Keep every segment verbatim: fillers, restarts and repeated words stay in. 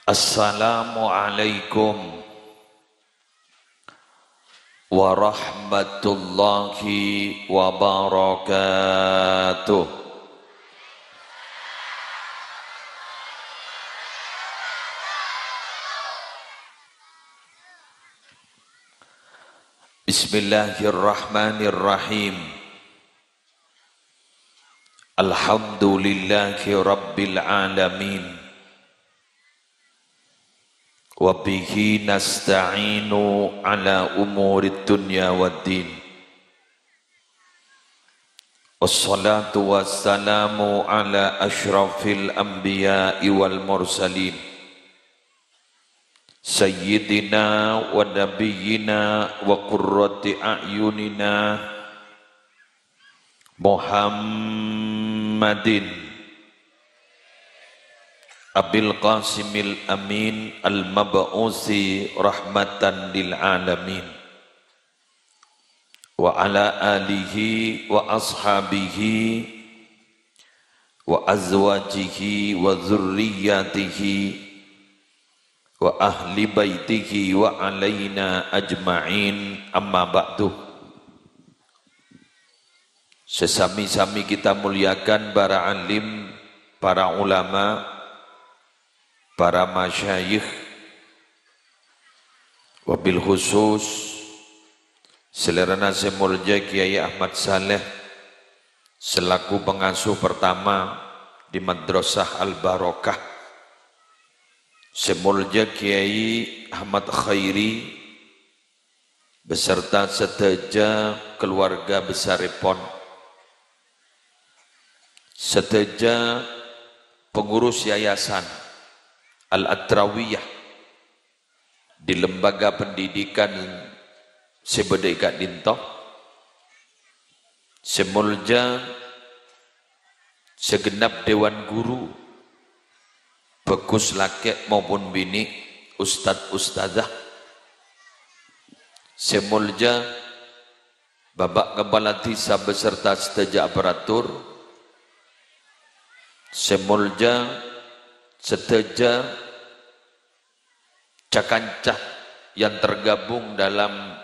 Assalamualaikum warahmatullahi wabarakatuh. Bismillahirrahmanirrahim. Alhamdulillahi rabbil alamin. Wa bihi nasta'inu ala umurid dunya waddin. Wassalatu wassalamu ala asyrafil anbiya'i wal mursalin. Sayyidina wa nabiyyina wa qurrati a'yunina Muhammadin Abil Qasimil Amin al-mab'usi rahmatan lil alamin. Wa ala alihi wa ashabihi wa azwajihi wa dzurriyyatihi wa ahli baitihi wa alaina ajma'in, amma ba'du. Sè sami-sami kita muliakan para alim, para ulama, para masyayikh, wabil khusus salèrana sè molja Kiai Ahmad Saleh selaku pengasuh pertama di Madrasah Al-Barokah, sè molja Kiai Ahmad Khairi beserta sadhâjâ keluarga besarèpon, sadhâjâ pengurus Yayasan Al-Atrawiyah di lembaga pendidikan sè bâdâ è ka'dinto, sè molja segenap dewan guru, bagus lakè' maupun binè', ustad-ustadzah, sè molja Bapak Kepala Desa beserta sadhâjâ aparatur, sè molja sadhâjâ ca-kanca yang tergabung dalam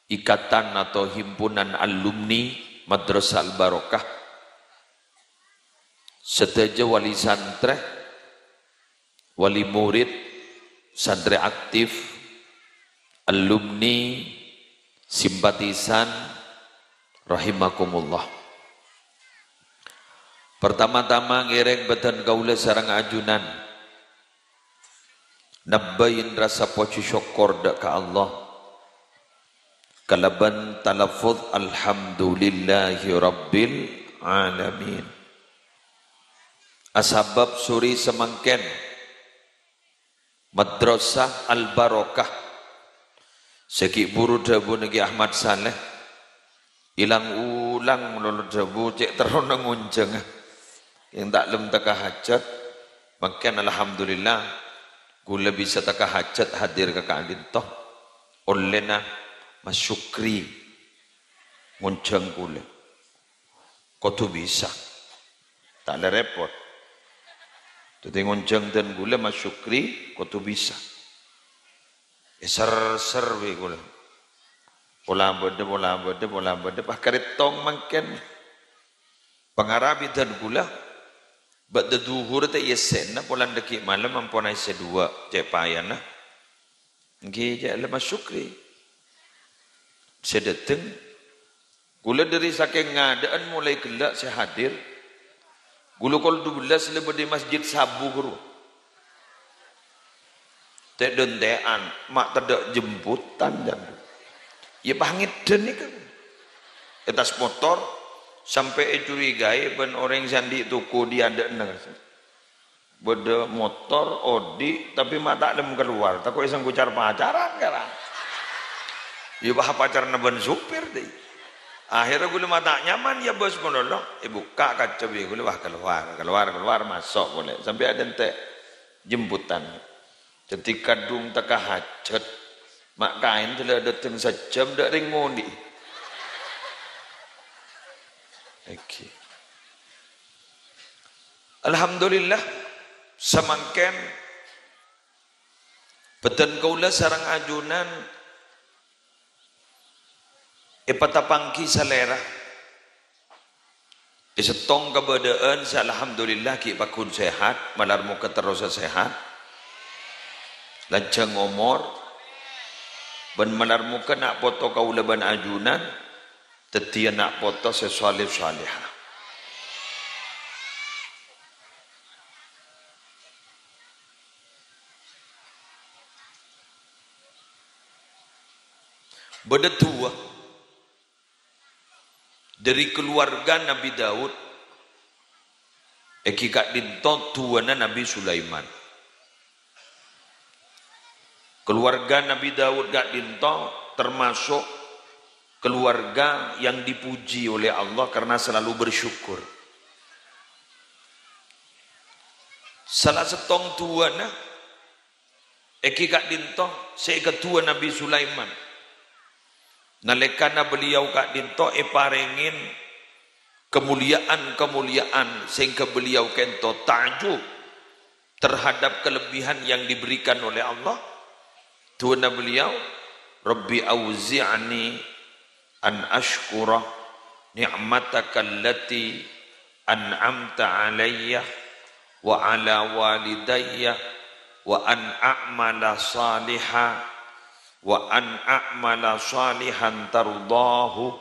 ikatan atau himpunan alumni Madrasah Al-Barokah, sadhâjâ wali santrè, wali murid, santrè aktif, alumni, simpatisan, rahimakumullah. Pertama-tama ngèrèng bâdân kaulâ sareng ajunan nebbhâi rasa pojhi sokkor dâ' ka Allah kalabân talaffuz, "Alhamdulillahi rabbil alamin." Asabâb sori samangkèn Madrasah Al-Barokah sè ghi' bhuru dhâbuna Kè Ahmad Saleh, ilang-ulang malolo dhâbu cè' terrona ngonjhângnga. Yèn ta' lem tekka hajat, mangkèn alhamdulillah, kaulâ bisa tekka hajat hadir ka ka'dinto. Ollèna Mas Syukri ngonjhâng kaulâ. Kodhu bisa. Ta' lè repot. Dhâddhi ngonjhâng dân kaulâ Mas Syukri kodhu bisa. Èser-ser bi' kaulâ. Pola bâdâ, pola bâdâ, pola bâdâ, pas karè tong mangkèn. Pangarabi dân kaulâ, bâdâ dhuhur ta' èyèssèna, polana dhâggi' malem ampon èssè duwâ', cè' payana. Èngghi, cè' lè Mas Syukri. Sè dâteng, kaulâ dhâri sakèng ngadâ'ân molaè ghellâ' sè hadir. Kaulâ kol dubellâs lè bâdâ è masjid Sabu, ghuru. Tè'-dântè'an, ma' tadâ' jemputan, jân. Iyâ, pas ngèdhân nèka. È attas motor, sampè' ècurigaè bân orèng sè andi' toko è adâ'na. Bâdâ motor, odi', tapè ma' ta' lem kalowar, tako' èsanggu car-pacaran, kara. Iyâ, bâ pacarna bân supir, dhi. Akhirnya kaulâ ma' ta' nyaman, iyâ, bos, malolo. Èbukka' kaca bi' kaulâ, wah, kalowar, kalowar, kalowar, maso' polè. Sampè' adântè' jemputan. Dhâddhi kadhung tekka hajat, ma' kaèn dâlâ dâteng sajjhâm, dâ' rèng ngonè'è. Èngghi. Alhamdulillah, samangkèn Bâdân kaulâ sareng ajunan èpatapangghi salèra. È sèttong kabâdâ'ân sè alhamdulillah ghi' pagghun sehat, malar moghâ terrosa sehat, lanjhâng omor, bân malar moghâ na' poto kaulâ bân ajunan dhâddhiyâ na' poto sè shalèh shalèhah. Bâdâ duwâ dhâri kaluwarga Nabbhi Daud, èngghi ka'dinto duwâna Nabbhi Sulaiman. Kaluwarga Nabbhi Daud ka'dinto termasuk keluarga yang dipuji oleh Allah karena selalu bersyukur. Sala sèttong duwâna èngghi ka'dinto sè èkaduwâ Nabbhi Sulaiman. Nalèkana beliau ka'dinto èparèngè kamoljâ'ân-kamoljâ'ân sehingga beliau ka'dinto ta'jub terhadap kelebihan yang diberikan oleh Allah, duwâna beliau, "Rabbi auzi'ni an asykura ni'mataka allati an'amta alayya wa ala walidayya wa an a'mala saliha wa an a'mala salihan tardahu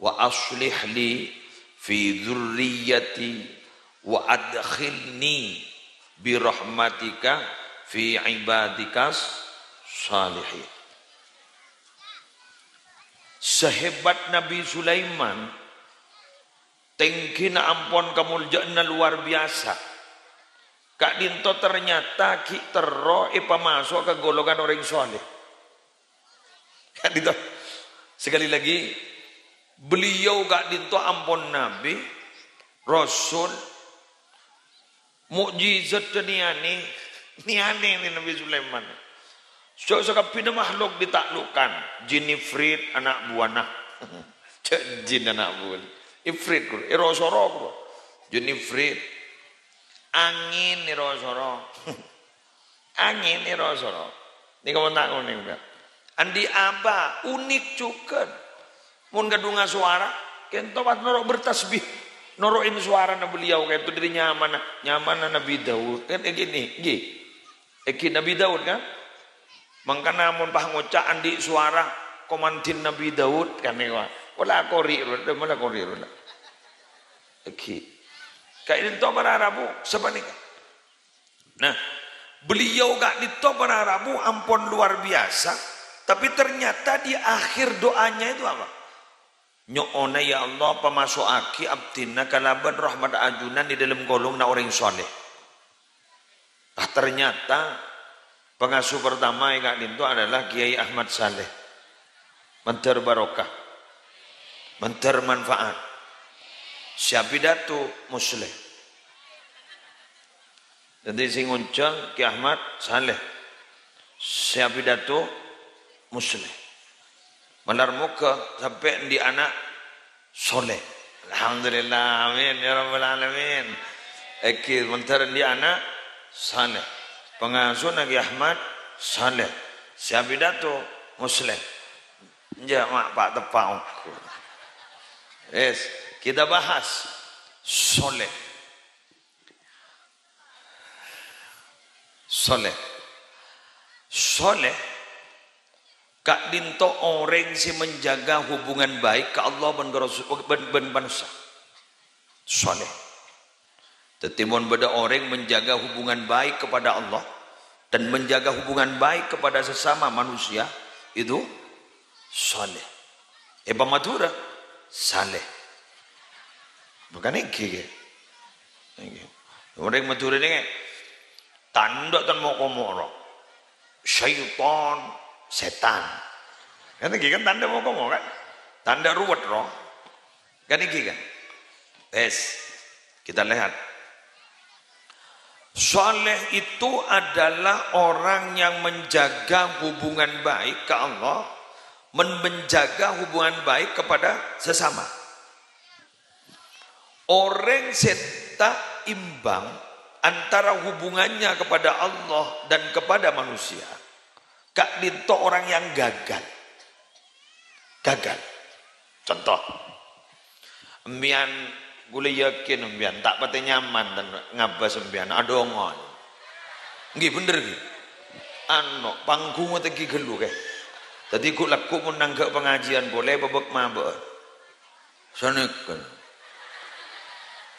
wa aslih li fi dzurriyyati wa adkhilni bi rahmatika fi ibadikas shalihin." Sahebat Nabbhi Sulaiman, tèngghina ampon kamoljâ'ânna lowar biyasa. Ka'dinto ternyata ghi' terro èpamaso' ka golongan orèng shalèh. Ka'dinto. Sekali lagi, beliau ka'dinto ampon nabbhi, rasul, mukjizat dhâ' nèyanè, nèyanè nè Nabbhi Sulaiman. Sojâ sakabbhiyânna makhluk ditaklukkan, jin ifrit ana' buwâna. Jin ana' buwâna. Ifrit, ghuru. Èro-soro, ghuru. Jin ifrit. Angèn èro-soro. Angèn èro-soro. Nèka mon ta' ngonèng, Pak. Andi' apa? Unik jhughân. Mon kadhunga sowara, ka'dinto pas noro' bertasbih. Noro'è sowarana beliau ka'dinto dhâri nyamana, nyamana Nabbhi Daud. Kan èngghi, èngghi. Èngghi Nabbhi Daud, kan? Mangkana mon pas ngoca' andi' sowara komandhin Nabbhi Daud, kan nèka. Pola korè' rowa, pola korè' rowa. Èngghi. Ka'dinto para rabu, sapanèka. Nah, beliau ka'dinto para rabu ampon luar biasa, tapi ternyata di akhir doanya itu apa? Nyo'ona, "Ya Allah, pamaso'aghi abdhina kalabân rahmat ajunan è dhâlem kolomna orèng shalèh." Ah, ternyata pangasuh pertama è ka'dinto adalah Kiai Ahmad Saleh. Mandhâr barokah. Mandhâr manfaat. Sè apidato Musleh. Dhâddhi sè ngonjhâng Ki Ahmad Saleh. Sè apidato Musleh. Malar moghâ sampè' andi' ana' shaleh. Alhamdulillah, amin ya rabbal alamin. Èngghi, mandhâr andi' ana' shaleh. Pangasuh Ki Ahmad Saleh. Sè apidato Musleh. Enjâ', ma' pa'-teppa' ongghu. Wes, kita bahas shaleh. Shaleh. Shaleh ka'dinto orèng sè menjaga hubungan baik ka Allah bân ka Rasul, bân, bân manossa. Shaleh. Dhâddhi, mon bâdâ orèng menjaga hubungan baik kepada Allah dan menjaga hubungan baik kepada sesama manusia, itu shaleh. È Madhurâ, saleh. Bukan èngghi, ghi. Èngghi. Orèng Madhurâ nèka, tandhâ tan mo'-komo' rowa. Syaiton, sètan. Kan èngghi kan tandhâ mo'-komo', kan? Tandhâ ruwet rowa. Kan èngghi, kan? Wes, kita lihat. Saleh itu adalah orang yang menjaga hubungan baik ke Allah, men-, menjaga hubungan baik kepada sesama. Orèng sè ta' imbang antara hubungannya kepada Allah dan kepada manusia, Ka'dinto orang yang gagal. Gagal. Conto, empiyan, ghulâ yakin empiyan ta' patè nyaman dâ' ngabâs empiyan, adhungo. Èngghi bhender, ghi? Ano, pangghungnga tèngghi ghâllu, kè. Dhâddhi ghu-, lagghu' mon nangghâ' pangajiân polè, bâbâk mabâ'ân. Sanèka.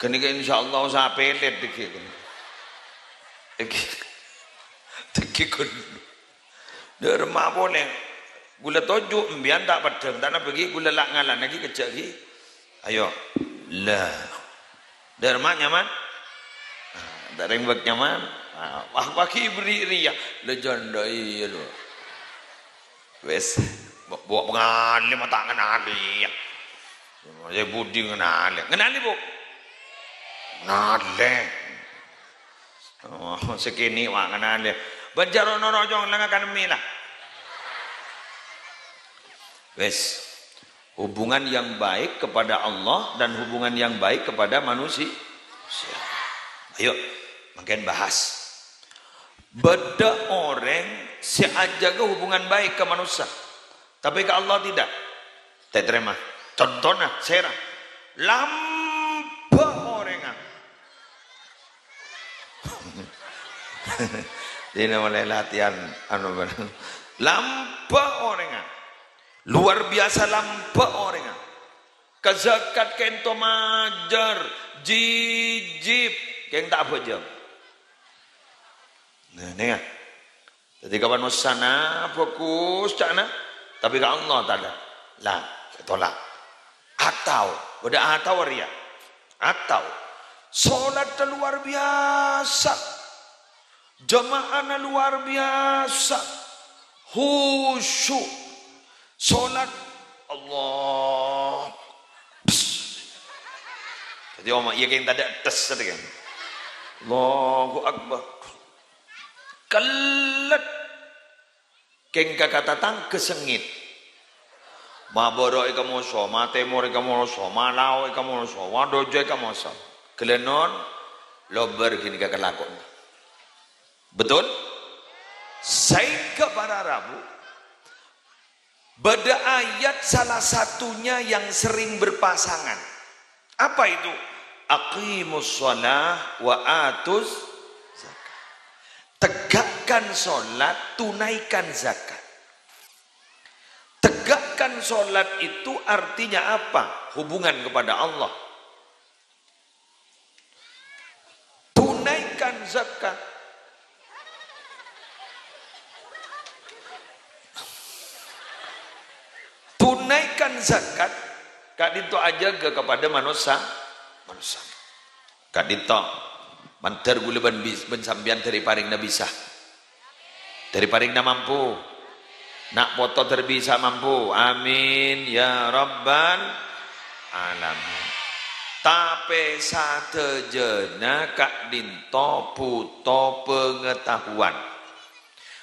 Ghânèka insyaallah sapèlèt dhâggi'. Dhâggi'. Dhâggi' ghun. Dârma polè. Ghulâ toju' empiyan ta' peddhâng, ta' nabâgi ghulâ la-, ngalana ghi' kejjhâ' ghi'. Ayo. La. Dârma nyaman? Ah, ta' rèng bâk nyaman? Ah, wah, wah, ghi' bherri' rèya. La jhândhâ iyâ, lo. Wes, bo-, bo-, pangalèm ta' nganalè, ya. Ya, budi nganalè. Nganalè, Bu? Nganalè. Oh, sakènè' wa' nganalè. Bân jhâ' ro-, noro' jhung la ngakan mè' la. Wes. Hubungan yang baik kepada Allah dan hubungan yang baik kepada manusia. Ayo, mangkèn bahas. Bâdâ orèng sè ajâgâ hubungan baik ka manossa, tapè ka Allah tidak. Ta' tarèma. Contona, sèra. Lambâ' orèngnga. Dinah molaè latihan, anu, lambâ' orèngnga. Luar biasa lambâ' orèngnga. Ka zakat kènto majâr, jhijhib, kèng ta' abhâjâng. Nah, nènga. Dhâddhi, ka manossana bhâghus ca'na, tapè ka Allah ta' ada. La, ètolak. Atau, bâdâ atau rèya. Atau, salat luar biasa. Jama'ana luar biasa. Khusyuk. Salat, Allah. Dhâddhi, omah, iyâ, kèng tadâ' tes, kèng. Allahu Akbar. Kellèt. Kèng ka tatangghâ sengngit. Ma bârâ' èkamoso, ma tèmor èkamoso, ma lao' èkamoso, ma dâjâ èkamoso. Ghellâ' non, lobâr ghânèka kalakowan. Betul? Saèngghâ para rabu, bâdâ ayat salah satunya yang sering berpasangan. Apa itu? "Aqimus shalah wa atuz zakat." Tegakkan sholat, tunaikan zakat. Tegakkan sholat itu artinya apa? Hubungan kepada Allah. Tunaikan zakat. Tunaikan zakat, ka'dinto ajâgâ kepada manossa, manossa. Ka'dinto, mandhâr ghulâ bân bis-, bân sampèyan dâri parèngna bisa. Dâri parèngna mampu. Na' poto dâri bisa mampu. Amin, ya rabbal alamin. Tapè sadhâjâna ka'dinto bhuto pangataowan.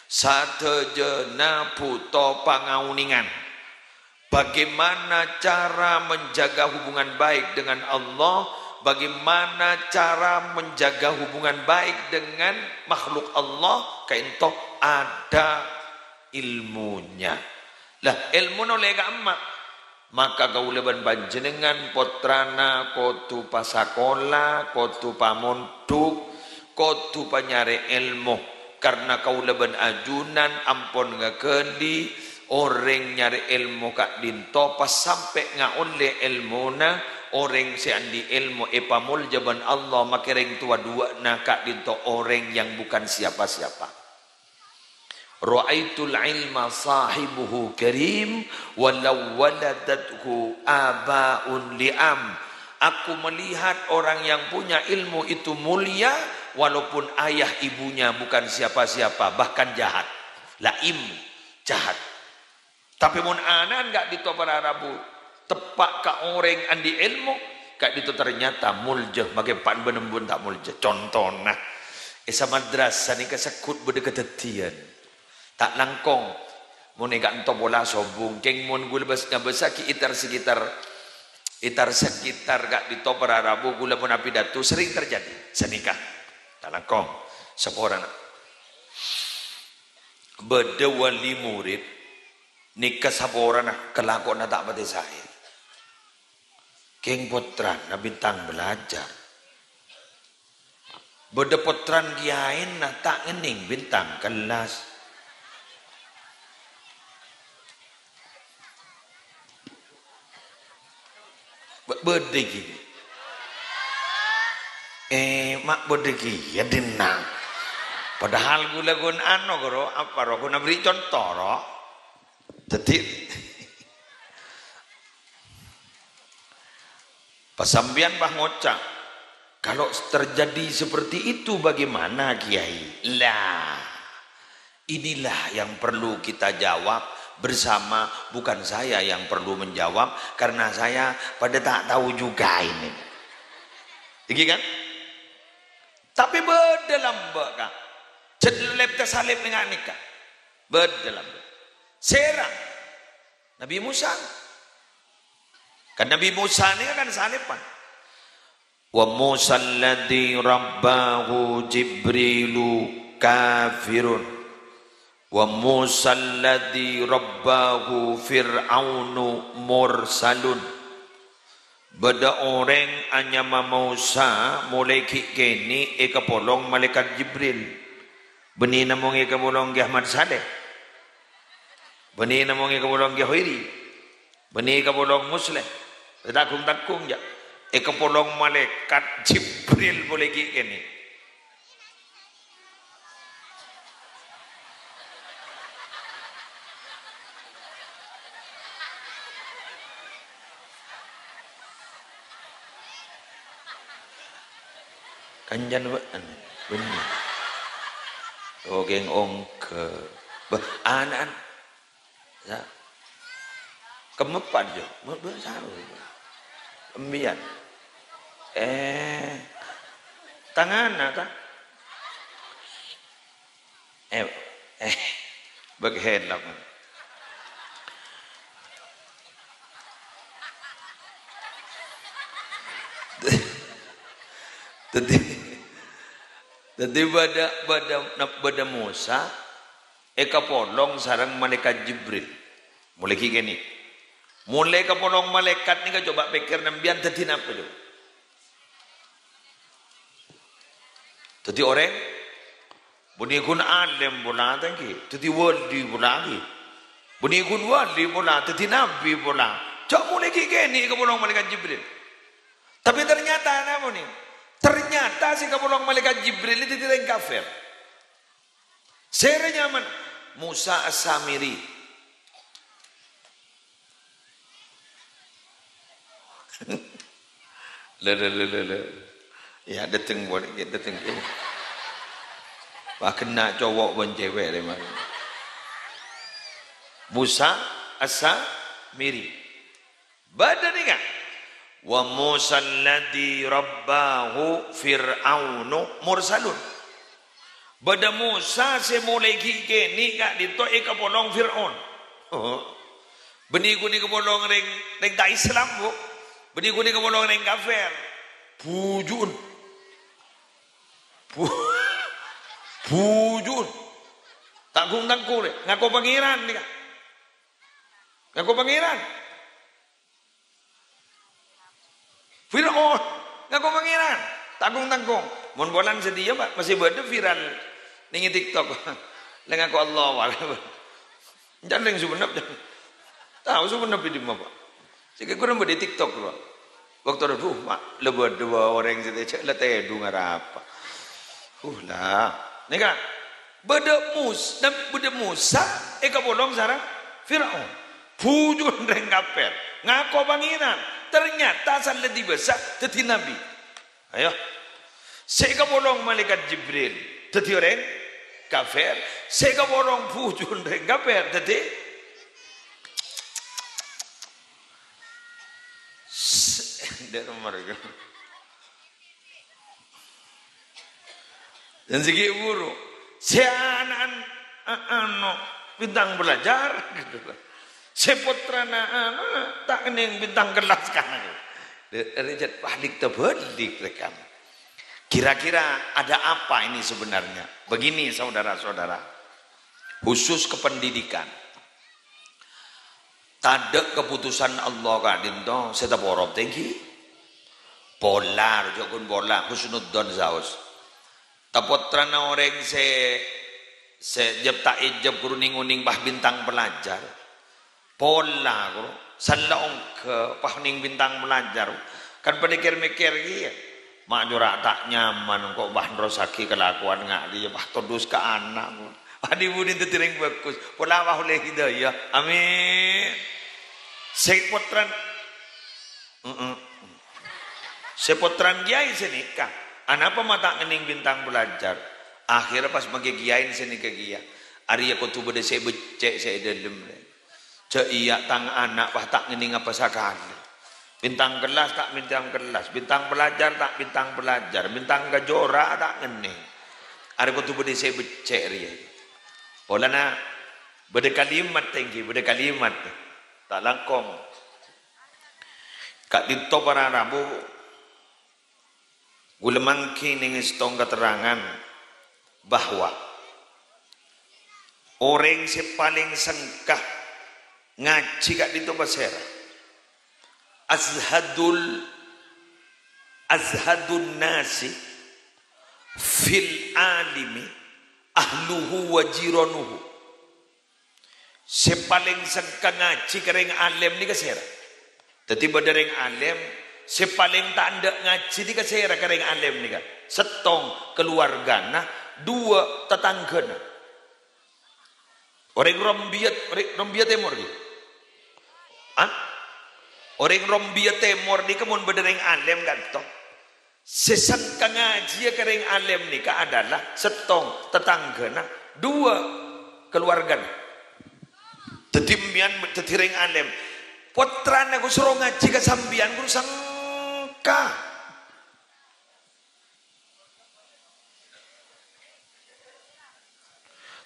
Sadhâjâna bhuto pangaonèngan. Bagaimana cara menjaga hubungan baik dengan Allah? Bagaimana cara menjaga hubungan baik dengan makhluk Allah? Ka'dinto ada ilmunya. Lah, èlmuna ollè ka'emma. Maka kaulâ bân panjhennengngan, pottrana, kodhu pasakola, kodhu pamondhuk, kodhu panyarè èlmo. Karna kaulâ bân ajunan ampon ngaghâli orèng nyarè èlmo ka'dinto, pas sampè' ngaollè èlmona. Orèng sè andi' èlmo èpamolja bân Allah, makè rèng towa duwâ'na ka'dinto orèng yang bukan siapa-siapa. "Ra'aitul ilma sahibuhu karim, walau waladathu aba'un li'am." Aku melihat orang yang punya ilmu itu mulia, walaupun ayah ibunya bukan siapa-siapa, bahkan jahat. La'im, jahat. Tapè mon ana'na ka'dinto para rabu, teppa' ka orèng andi' èlmo, ka'dinto ternyata molja, makè pan bân embun ta' molja. Contona, è samadrasah nèka segghut bâdâ kadhâddhiyân. Ta' langkong, mon è ka'dinto pola sobung, kèng mon ghulâ bâs-, ngabâssaghi ètar-sekitar, ètar-sekitar ka'dinto para rabu ghulâ mon apidato sering terjadi. Sanèka. Ta' langkong, saporana. Bâdâ wali murid nèka saporana kalakowanna ta' patè saè. Kèng pottrana bintang belajar. Bâdâ pottrana kèyaèna ta' ngennèng bintang kellas. Bâ-, bâdâ ghi. Eh, ma' bâdâ ghi, ya, dinna'. Padahal ghulâ ghun ano, ghâro, apa, ro, ghun aberri' conto, ro. Dhâddhi, pas sampèyan pas ngoca', "Kalau terjadi seperti itu bagaimana, Kiai?" Lah, inilah yang perlu kita jawab bersama, bukan saya yang perlu menjawab, karena saya pada tak tahu juga ini. Iki kan? Tapè bâdâ lambâ', Ka'. Jhât lèpta salèp nèng nèka. Bâdâ lambâ'. Sèra? Nabi Musa. Kan Nabi Musa nèka kan salèpan. "Wa Musa alladzi rabbahu Jibrilu kafirun. Wa Musa alladzi rabbahu Fir'aunu mursalun." Bâdâ orèng anyama Musa molaè ghi' kènè' èkapolong Malaèkat Jibril. Bânnè namong èkapolong Kè Ahmad Saleh. Bânnè namong èkapolong Kè Hoiri. Bânnè èkapolong Musleh. Ta' ghung-tangghung, jâ'. Èkapolong Malaèkat Jibril polè ghi' kènè'. Kancana bâ'na, bânnè. Tokèng ongghâ. Bâh, ana'na. Ya. Kemmepan, Jo. Bâ-, bâ-, saru. Embiyan. Eh. Tangana, ta? Eh, eh, bâk helm. Dhâddhi, dhâddhi bâdâ, bâdâ, bâdâ Musa èkapolong sareng Malaèkat Jibril. Molaè ghi' kènè'. Molaè èkapolong malaèkat nèka, coba pèkkèr sampèyan dhâddhi napa, coba? Dhâddhi orèng, bânnè ghun alèm pola ta' ènggi, dhâddhi wali pola ènggi. Bânnè ghun wali pola, dhâddhi nabbhi pola. Jâ' molaè ghi' kènè' èkapolong Malaèkat Jibril. Tapè ternyata napa nè? Ternyata sè èkapolong Malaèkat Jibril dhâddhi orèng kafir. Sèra nyamana Musa As-Samiri. Lè, lè, lè, lè, lè. Ya, dâteng polè, dâteng polè. Wah, kènè' cowok bân cewek, lè, man. Musa As-Samiri. Bâdâ nèka. "Wa Musa alladzi rabbahu Fir'aunu mursalun." Bâdâ Musa sè molaè ghi' kènè' ka'dinto èkapolong Fir'aun. Oh. Bânnè ghun èkapolong rèng, rèng ta' Islam, Bu. Bânnè ghun èkapolong rèng kafir. Bhuju'un. Bu-, bhuju'un. Ta' ghung-tangghung, rè. Ngako pangèran nèka. Ngako pangèran. Fir'aun ngako pangèran, ta' ghung-tangghung. Mon polana sadhiyâ, Pak, masih bâdâ viral nèng TikTok. Lè ngako Allah, Pak. Encan lèng Sumenep, encan. Tao Sumenep è dimma, Pak. Sè kurang bâdâ TikTok, Pak. Bâkto, aduh, Pak, lè bâdâ orèng sè tèjhâ' lè tèdung arapa. Uh, la. Nèka. Bâdâ Mus-, Nab-, bâdâ Musa èkapolong sareng Fir'aun. Bhuju'un rèng kafir, ngako pangèran. Ternyata sallè dibâsa dhâddhi nabbhi. Ayo. Sè èkapolong Malaèkat Jibril dhâddhi orèng kafir. Sè èkapolong bhuju'un rèng kafir dhâddhi, dâ' remma rèya. Dan sè ghi' buru, sè ana'na, a-, ano, bintang pelajar, gitu. Sè pottrana, ano, ta' ngennèng bintang kellas, kan. Rè-, rè-, jhât balik tabâlik, rèkan. Kira-kira ada apa ini sebenarnya? Begini, saudara-saudara. Khusus kependidikan. Tadâ' kaputusan Allah ka'dinto sè taporop tèngghi. Pola, jhâ' ghun pola, husnudzon saos. Tapottrana orèng sè, sè jhâp ta' èjhâp ghuru nèng-onèng pas bintang pelajar. Pola, ghuru. Sella ongghâ, pas nèng bintang pelajar. Kan padâ kèr-mèkkèr kèya. Ma' jhâ' ra ta' nyaman, ko' pas nerrossaghi kalakowan nga' rèya, pas todus ka ana'. Pas dhi-budhi dhâddhi rèng bhâghus. Pola pas ollè hidayah. Amin. Sè pottrana, heeh. Sè pottrana kèyaè sè nèka. Anapa ma' ta' ngennèng bintang pelajar? Akhirnya pas mangkè kèyaè sè nèka kèya. Arèya kodhu bâdâ sè beccè' sè è dâlem, rè. Jhâ' iyâ tang ana' pas ta' ngennèng apa sakalè. Bintang kellas ta' bintang kellas, bintang pelajar ta' bintang pelajar, bintang kejora ta' ngennèng. Arè kodhu bâdâ sè beccè' rèya. Polana bâdâ kalimat tèngghi, bâdâ kalimat. Ta' langkong. Ka'dinto para rabu, ghulâ mangkèn nèng sèttong katerrangan bahwa orèng sè palèng sengka ngajhi ka'dinto pasèra? Azhadul, azhadun nasi fil alimi ahluhu wa jiranuhu. Sè palèng sengka ngajhi ka rèng alèm nèka sèra? Dhâddhi bâdâ rèng alèm, sè palèng ta' endâ' ngajhi nèka sèra ka rèng alèm nèka? Sèttong, kaluwargana, duwâ', tatangghâna. Orèng Rombia, orèng Rombia Tèmor, ghi? Hah? Orèng Rombia Tèmor nèka mon bâdâ rèng alèm, ka'dinto. Sè sengka ngajhiyâ ka rèng alèm nèka adalah sèttong, tatangghâna, duwâ', kaluwargana. Dhâddhi, empèyan dhâddhi rèng alèm. Pottrana ghun soro ngajhi ka sampèyan, ghun sengka.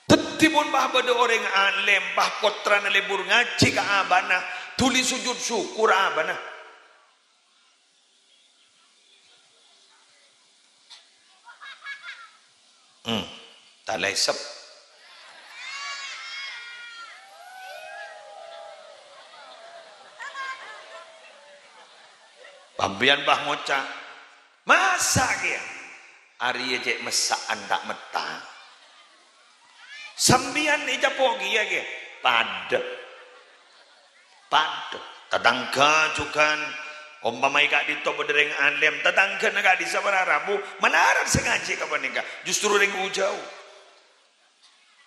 Dhâddhi, mon pas bâdâ orèng alèm, pas pottrana lebur ngajhi ka abâ'na, dhuli sujud syukur abâ'na. Hmm, ta' lèsep. Sampèyan pas ngoca', "Masa' kèya? Arèya cè' messa'an ta' metta." Sampèyan ècapo' kèya, kèya? Padâ. Padâ. Tatangghâ jhughân, ompama è ka'dinto bâdâ rèng alèm, tatangghâna ka'dissa' para rabu, malarat sè ngajhi ka panèka, justru rèng jhâu.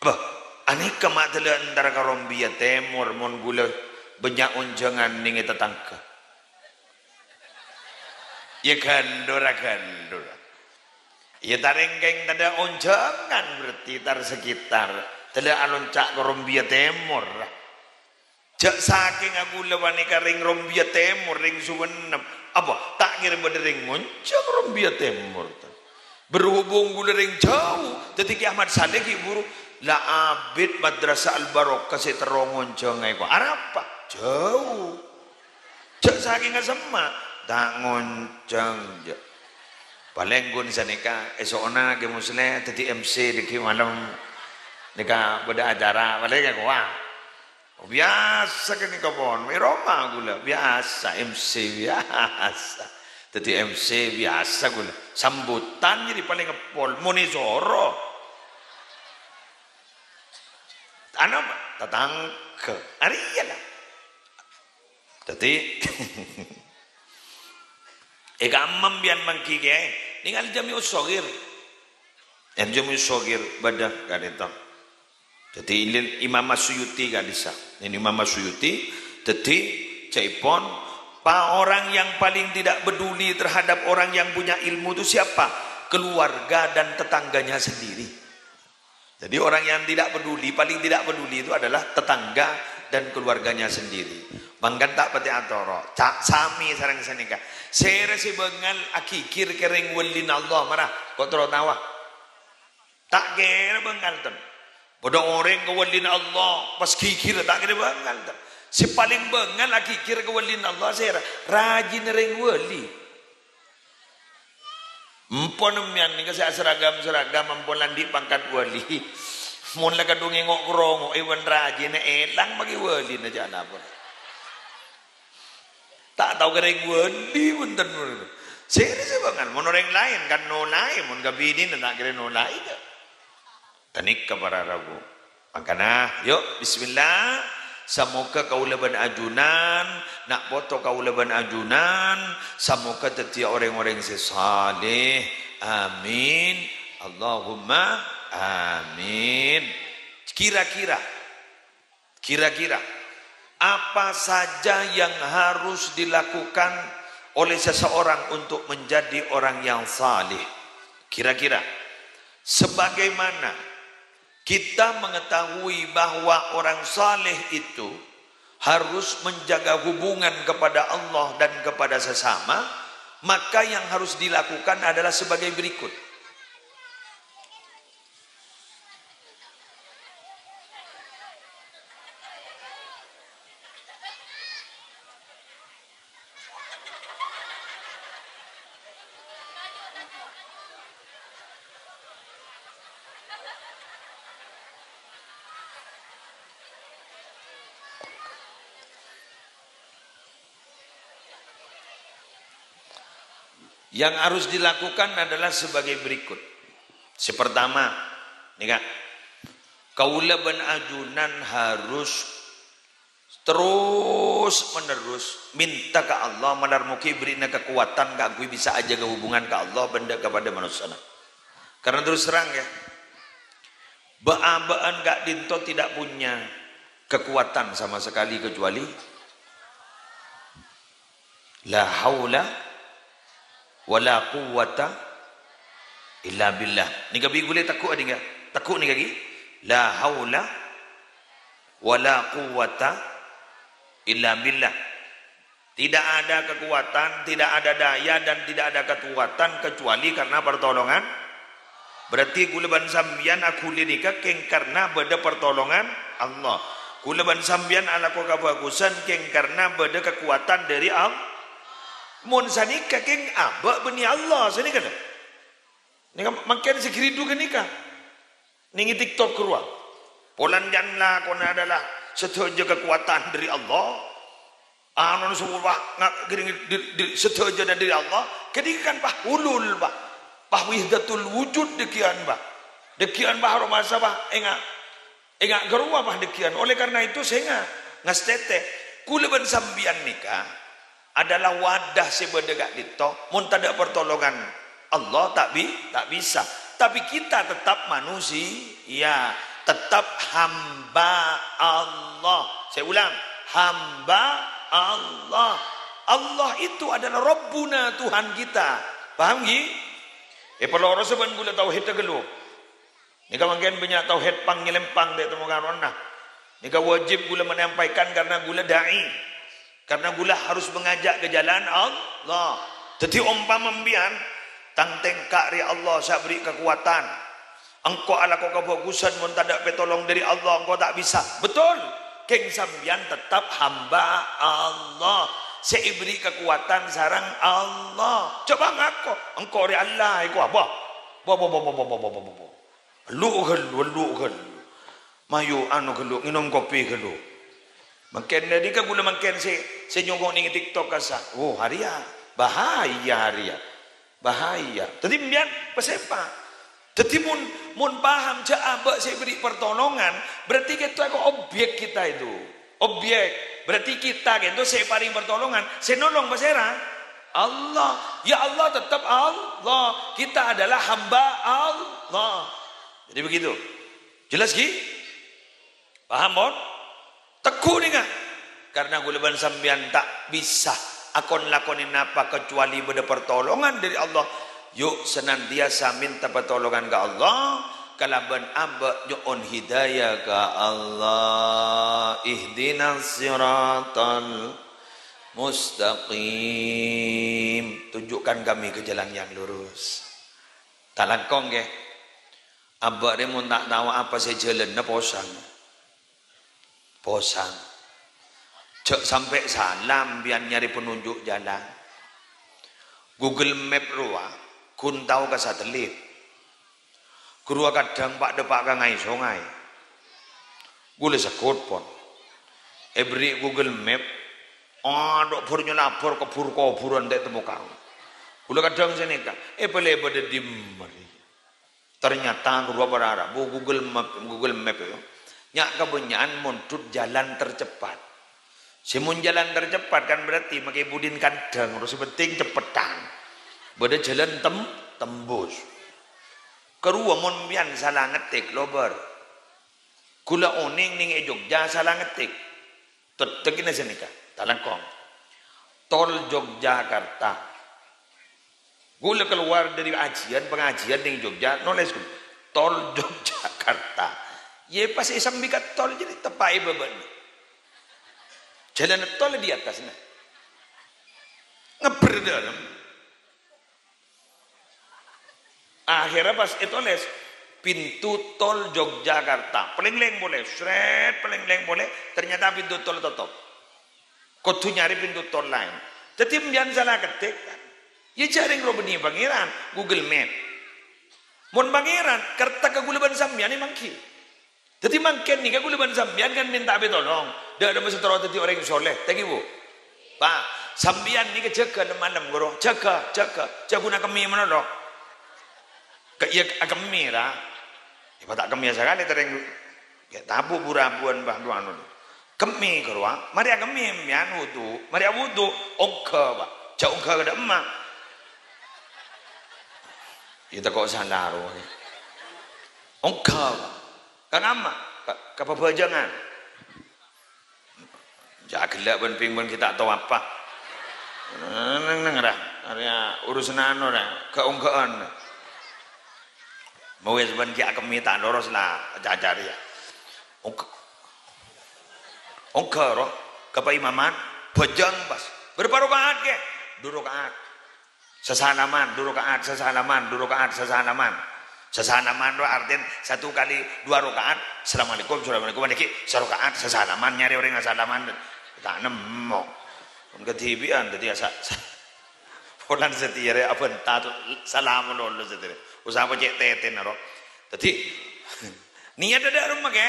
Bâh, anèka ma' dâlâ entara ka Rombia Tèmor mon ghulâ bânnya' onjhângan nèng è tatangghâ. Iyâ, ghândhura, ghândhura. Iyâ, tarèngkèng tadâ' onjhângan, berarti tar-sekitar. Tadâ' alonca' ka Rombia Tèmor. Jhâ' sakènga ghulâ panèka rèng Rombia Tèmor, rèng Sumenep. Apa ta' kèra bâdâ rèng ngonjhâng Rombia Tèmor? Berhubung ghulâ rèng jhâu, dhâddhi Kè Ahmad Saleh ghi' buru. La abit Madrasah Al Barokah sè terro ngonjhângaè ko'. Arapa? Jhâu. Jhâ' sakènga semma', ta' ngonjhâng, jhâ'. Palèng ghun sanèka, èso'na Kè Musleh dhâddhi M C dhâggi' malem. Nèka bâdâ acara, palèng ya kowa. Biyasa ghânèka pon, è roma ghulâ, biyasa, M C biyasa. Dhâddhi M C biyasa ghulâ. Sambutan jârèya palèng èpol, mon èsoro. Ana, tatangghâ. Arèya la. Dhâddhi, è kamma empèyan mangghi kèya, nèngalè Jami'us Shaghir. Jami'us Shaghir bâdâ ka'dinto. Dhâddhi, ilil Imam As-Suyuti ka'dissa'. Ini Imam As-Suyuti, dhâddhi, ca'èpon, pa-, orang yang paling tidak peduli terhadap orang yang punya ilmu itu siapa? Keluarga dan tetangganya sendiri. Jadi, orang yang tidak peduli, paling tidak peduli itu adalah tetangga dan keluarganya sendiri. Mangkana ta' patè atoro', ca-, samè sareng sanèka. Sèra sè bângal aghigghir ka rèng wâlina Allah, mara, ko' terro tawa. Ta' kèra bângal, ten. Bâdâ orèng ka wâlina Allah, pas ghighir, ta' kèra bângal, ten. Sè palèng bângal aghigghir ka wâlina Allah, sèra? Rajina rèng wâli. Empon empèyan nèka sè aseragam-seragam, empon la andi' pangkat wali. Mon la kadhung èngo'-kèrongo'è bân rajina èlang maghi wâlina jhâ' lapor. Ta' tao kèrèng wâli bhunten mon. Sèrè sè bângal, mon orèng laèn kan nolaè, mon ka binèna ta' kèra nolaè, jhâ'. Ghânèka para rabu. Mangkana, yu', bismillah. Samoghâ kaulâ bân ajunan, na' poto kaulâ bân ajunan, samoghâ dhâddhiyâ orèng-orèng sè saleh. Amin. Allahumma amin. Kira-kira, kira-kira, apa saja yang harus dilakukan oleh seseorang untuk menjadi orang yang saleh? Kira-kira, sebagaimana kita mengetahui bahwa orang saleh itu harus menjaga hubungan kepada Allah dan kepada sesama, maka yang harus dilakukan adalah sebagai berikut. Yang harus dilakukan adalah sebagai berikut. Sè pertama, nèka, kaulâ bân ajunan harus terus-menerus minta ka Allah, malar moghi èbherri'na kakowadhân kaangghuy bisa ajâgâ hubungan ka Allah bân dâ' kapadâ manossana. Karena terus terang, ya, bâ'-abâ'ân ka'dinto tidak punya kekuatan sama sekali kecuali la haula wala quwwata illa billah. Nèka bi' ghulâ tegghu' nèka. Tegghu' nèka ghi. La haula wala quwwata illa billah. Tidak ada kekuatan, tidak ada daya, dan tidak ada kekuatan kecuali karena pertolongan. Berarti ghulâ bân sampèyan aghuli nèka kèng karena bâdâ pertolongan Allah. Ghulâ bân sampèyan alako kabhâghusân kèng karena bâdâ kekuatan dari Allah. Mon sanèka kèng abâ' bânnè Allah, sanèka, lho. Nèka mangkèn sè ghiridhu ghânèka. Nèng è TikTok rowa. Polana lakona adalah sadhâjâ kakowadhân dâri Allah. Anu semua nga-, gini, di, di, sadhâjâna dâri Allah. Ghânèka kan, bah, hulul, bah. Bah, wahdatul wujud dâgghiyan, bah. Dâgghiyan, bah, aromasa, bah, enga'. Enga' ghârowa, bah, dâgghiyan. Oleh karena itu, sènga', ngastètè. Ghulâ bân sampèyan nèka adalah wadah sè bâdâ ka'dinto, mon tadâ' pertolongan Allah ta' bi-, ta' bisa. Tapi kita tetap manusia, tetap hamba Allah. Saya ulang, hamba Allah. Allah itu adalah Rabbuna, Tuhan kita. Paham, ghi? Eh, parlo rosa bân ghulâ tauhidda ghâllu. Nèka mangkèn bânnya' tauhid pang-nyalèmpang dâ' temmo karona. Nèka wajib ghulâ menyampaikan karena ghulâ da'i. Karena ghulâ harus mengajak ke jalan Allah. Dhâddhi, ompama sampèyan, "Tang tèngka' rè Allah sè aberri' kakowadhân. Engko' alako kabhâghusân mon tadâ' pètolong dâri Allah, engko' ta' bisa." Betul. Kèng sampèyan tetap hamba Allah. Sè èberri' kakowadhân sareng Allah. Coba ngako, "Engko' rè Allah," èko abâ. Bo, bo, bo. Lu' ghâllu, lu' ghâllu. Mayu anu ghâllu, ngènom kopi ghâllu. Mangkèn dâri ka ghulâ mangkèn sè, sè nyongo' nèng TikTok kasa. Oh, arèya. Bahaya arèya. Bahaya. Dhâddhi, sampèyan pasèpa. Dhâddhi, mon, mon paham jâ' abâ' sè èberri' pertolongan, berarti kita kok objek kita itu. Objek. Berarti kita gitu sè èparèng pertolongan, sè nolong pasèra? Allah. Ya Allah tetap Allah. Kita adalah hamba Allah. Jadi begitu. Jelas, ghi? Paham, pon? Tegghu' nèka. Karena ghulâ bân sampèyan ta' bisa akon-lakonè napa kecuali bâdâ pertolongan dâri Allah. Yu' senantiasa minta pertolongan ka Allah, kalabân abâ' nyo'on hidayah ka Allah. Ihdinas siratal mustaqim. Tunjukkan kami ke jalan yang lurus. Ta' langkong, ghi. Abâ' rè mon ta' tao apa sè jhâlânna posang. Posang. Jhâ' sampè' sala sampèyan nyarè penunjuk jalan. Google Map rowa ghun tao ka satelit. Ghâruwa kadhâng pa'-dâpa' ka ngaè-songay. Ghulâ segghut, pon. Èberri' Google Map, adhu bhâr nyalabhâr ka bhur-kobhurân ta' temmo kaon. Ghulâ kadhâng sanèka, èpèlè bâdâ dimma rèya. Ternyata ghâruwa para rabu Google Map, Google Map itu nya' kabânnya'an mondhut jalan tercepat. Sè mon jalan tercepat kan berarti makè budin kandhâng, terros sè penting ceppettan. Bâdâ jalan tem-, tembus. Ghâruwa mon sampèyan sala ngetik, lobâr. Ghulâ onèng nèng è Jogja sala ngetik. Tettèkna sanèka, talangkong. Tol Jogjakarta. Ghulâ kalowar dâri ajiyân, pangajiyân nèng Jogja, nolès ghulâ. Tol Jogjakarta. Yâ pas èsambi ka tol, jadi teppa' è bâbâna. Jalan tol di atasna. Ngebbher dâlem. Akhirnya pas ètolès, "Pintu Tol Jogjakarta." Palèng-lèng polè, sret, palèng-lèng polè, ternyata pintu tol totop. Kodhu nyarè pintu tol laèn. Dhâddhi sampèyan sala ketik, kan? Yâ jhâ' rèng rowa bânnè Pangèran, Google Map. Mon Pangèran, kerta ka ghulâ bân sampèyan è mangghi. Dhâddhi mangkèn nèka ghulâ bân sampèyan kan mènta pitolong. Dâ' remma sè terro dhâddhi orèng soleh, ta' ghi, Bu? Pa', sampèyan nèka jâgâ nem-malem, ghuru. Jâgâ, jâgâ. Jâ' ghun akemmè malolo. Ka-, iyâ akemmè, ra. Yâ, pa' ta' kemmè sakalè, terrèng. Ghi' tabu' bu-rabuwân, bâh, du anu. Kemmè, ghuru, a. Marè akemmè, sampèyan wudu. Marè awudu, ongghâ, Pa'. Jâ' ongghâ ka dâ' emma'. Yâ, tako' sala, ro. Ongghâ, Pa'. Ka kamma, ka, ka pabhâjângan. Jâ' ghellâ' bân bhing bân ghi' ta' tao apa. Neng, neng, ra. Arèya urusan anu, ra. Ga'-ongghâ'ân. Mawes bân ghi' akemmè ta' loros la, caca rèya. Ongghâ. Ongghâ, ro. Ka paimaman, bhâjâng pas. Bârâmpa raka'at, Kè? Du raka'at. Sasalaman, du raka'at, sasalaman, du raka'at, sasalaman. Sasalaman rowa artèna satu kali dua raka'at, assalamualaikum, assalamualaikum, nèka saraka'at, sasalaman, nyarè orèng asalaman, ta' nemmo. Mon kadhibi'ân, dhâddhi asa-, sa-, polana satèya rè abânta, salam lolo satèya rè. Usaha pacè' tètèna, ro. Dhâddhi, Niyat dâ' remma, Kè.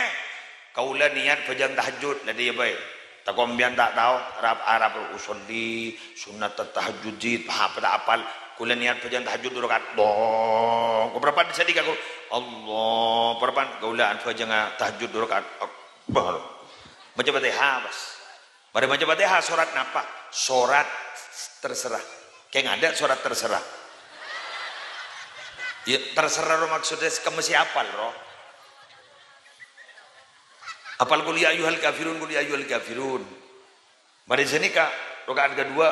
Kaulâ niyat bhâjâng tahajjud, la diyâ bhâi. Tako' sampèyan ta' tao, Arab, Arab, usolli, sunnat tahajjud, jid, pa-, apa ta' apal. Kaulâ niyat bhâjâng tahajjud du raka'at. Dong, parappa'na sanèka kaulâ. Allah, parappa'na kaulâ bhâjâng tahajjud du raka'at. Akbar. Maca Fatihah, pas. Marè maca Fatihah, sorat napa? Sorat terserah. Kèng adâ' sorat terserah. Ya, terserah ro maksudnya kemmè sè apal, ro. Apal qul ya ayyuhal kafirun, qul ya ayyuhal kafirun. Marè sanèka, raka'at kedua,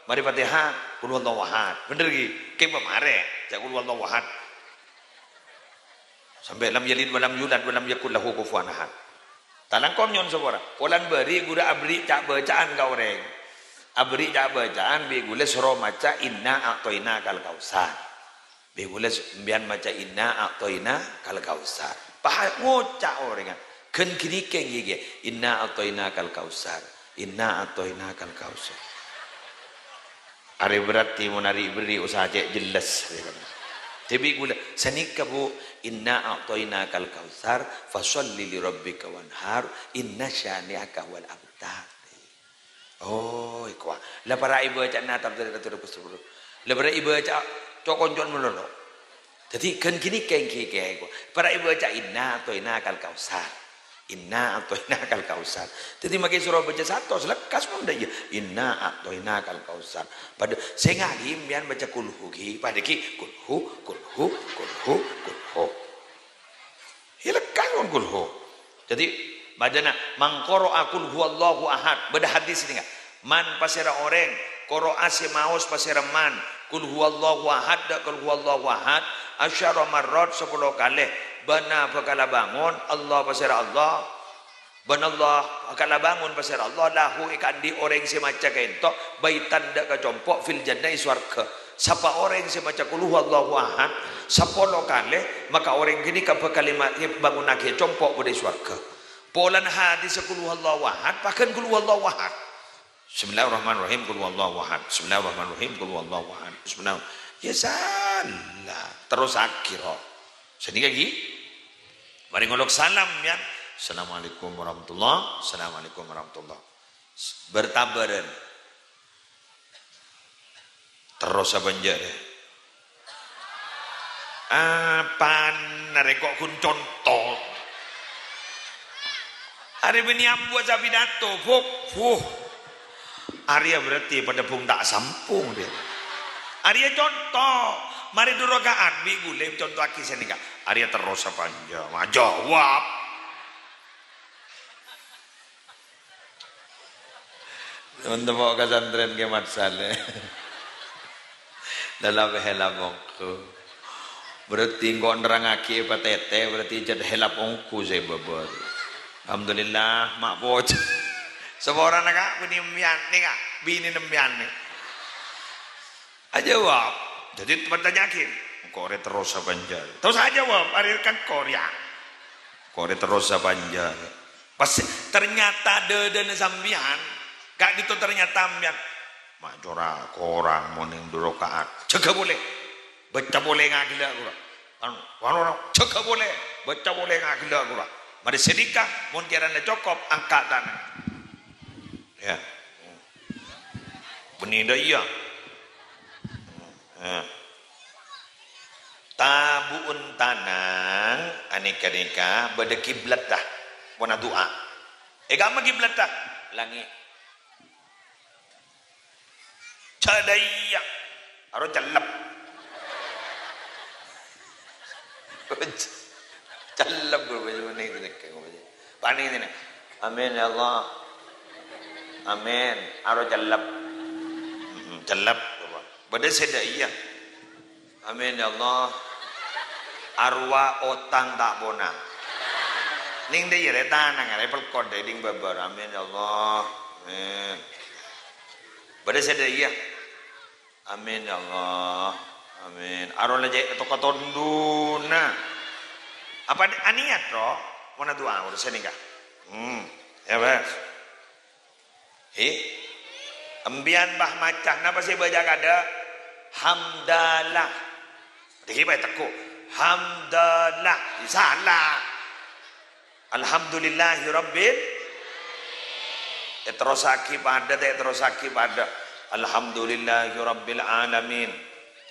marè Fatihah, qul huwallahu ahad. Bhender, ghi? Kèng pamarè, jâ' qul huwallahu ahad. Sampè' lam yalid wa lam yulad wa lam yakul lahu kufuwan ahad. Talangkong nyo'on sapora. Polana bâri' ghulâ aberri' ca'-bâca'an ka orèng. Aberri' ca'-bâca'an bi' ghulâ soro maca inna a'thainakal kautsar. Bi' ghulâ s-, sampèyan maca inna a'thainakal kautsar. Pas ngoca' orèngnga, "Ghân ghânèka èngghi, Kè, inna a'thainakal kautsar. Inna a'thainakal kautsar." Arè berarti mon arè berri' usaha cè' jelas. Dhâddhi ghulâ, sanèka, Bu, "Inna a'thainakal kautsar, fasholli li rabbika wanhar, inna syani'aka huwal abtar." Oh, èkowa. La para' èbâca nata' dhâri Rasul. La para' èbâca co-, konco'an malolo. Dhâddhi ghân ghânèka èngghi, Kè, èkowa. Para' èbâca inna a'thainakal kautsar. Inna a'thainakal kautsar. Dhâddhi makè soro bâca satos, lekkas mon dâ' iyâ. Inna a'thainakal kautsar. Padâ sènga' ghi sampèyan maca kulhu ghi, padâ ghi kulhu, kulhu, kulhu, kulhu. Iyâ lekkas mon kulhu. Dhâddhi, bâdâna, "Man qara'a qul huwallahu ahad." Bâdâ hadis nèka. Man pasèra orèng, qara'a sè maos pasèra man, qul huwallahu ahad, dâ' qul huwallahu ahad, asyara marrat sapolo kalè, bâna bhâkal abângon, Allah pasèra Allah, bân Allah bhâkal abângon pasèra Allah, lahu èkaandi' orèng sè maca kaènto, baitan dâ' ka compo' fil jannah è sowarghâ. Sapa orèng sè maca qul huwallahu ahad, sapolo kalè, maka orèng ghânèka bhâkal èma-, èbângonnaghi compo' bâdâ è sowarghâ. Polana hadis qul huwallahu ahad, paghân qul huwallahu ahad. Bismillahirrahmanirrahim, qul huwallahu ahad. Bismillahirrahmanirrahim, qul huwallahu ahad. Bismillah. Ya salah. Terrosaghi, ro. Sanèka ghi. Marè ngolok salam, ya. Assalamualaikum warahmatullah. Assalamualaikum warahmatullah. Bertabaran. Terros apa enjâ', rè? Apana, rè, kok ghun conto? Arè bânnè ambu sè pidato, buk, buh. Arèya berarti padâ bung ta' sampung, rè. Arèya conto. Marè du raka'at, bi' ghulâ contoaghi sè nèka. Arèya terros apa enjâ'? Ma' jawab. Mon temmo ka santrèn Kè Mat Saleh. Dalam hela mongko. Berarti engko' nerrangaghi èpatètè, berarti jhât hela mongko sè bâbâr. Alhamdulillah, ma' poj. Saporana, Ka', bânnè embiyan, nè, Ka', binèna embiyan, nè. Ajâwâb. Dhâddhi, pertanya'aghi, "Engko' rè terros apa enjâ'?" Terros ajâwâb, arè kan korya. "Engko' rè terros apa enjâ'?" Pas ternyata dâdâna sampèyan, ka'dinto ternyata sampèyan, "Ma' cora korang mon nèng du raka'at." Jâgâ polè. Baca polè ngaghellâ' ghuru. Anu, anu, anu, jâgâ polè. Baca polè ngaghellâ' ghuru. Marè sè nèka, mon kèrana cokop, angka' tanang. Ya. Bânnè dâ' iyâ. Eh. Tabu'un tanang, anèka-nèka bâdâ kiblatta. Pona du'a. È kamma kiblatta? Langngè'. Jâ' dâ' iyâ. Aro cellep. Cellep, bro, bro, bro, nèng, nèng, nèng. Panèka, nèng. "Amin, ya Allah. Amin." Aro cellep. Hmm, cellep. Bâdâ sè dâ' iyâ. "Amin, ya Allah. Arowa otang ta' pona." Nèng dâ' iyâ, rè, tanang, rè, pelkot, rè, ding bâbâr. "Amin, ya Allah. Amin." Bâdâ sè dâ' iyâ. "Amin, ya Allah. Amin." Aro la cè' to-, katondhuna. Apa ni-, aniyat, ro? Pona du'a, urusan nèka. Hmm, ya, bes. Hi? Embiyan, bah, maca. Napa sè bâca kadâ'? Hamdalah. Dhiki, bah, tekko. Hamdalah. Salah. Alhamdulillahirabbil-, èterrossaghi padâ, ta' èterrossaghi padâ. Alhamdulillahirabbil alamin.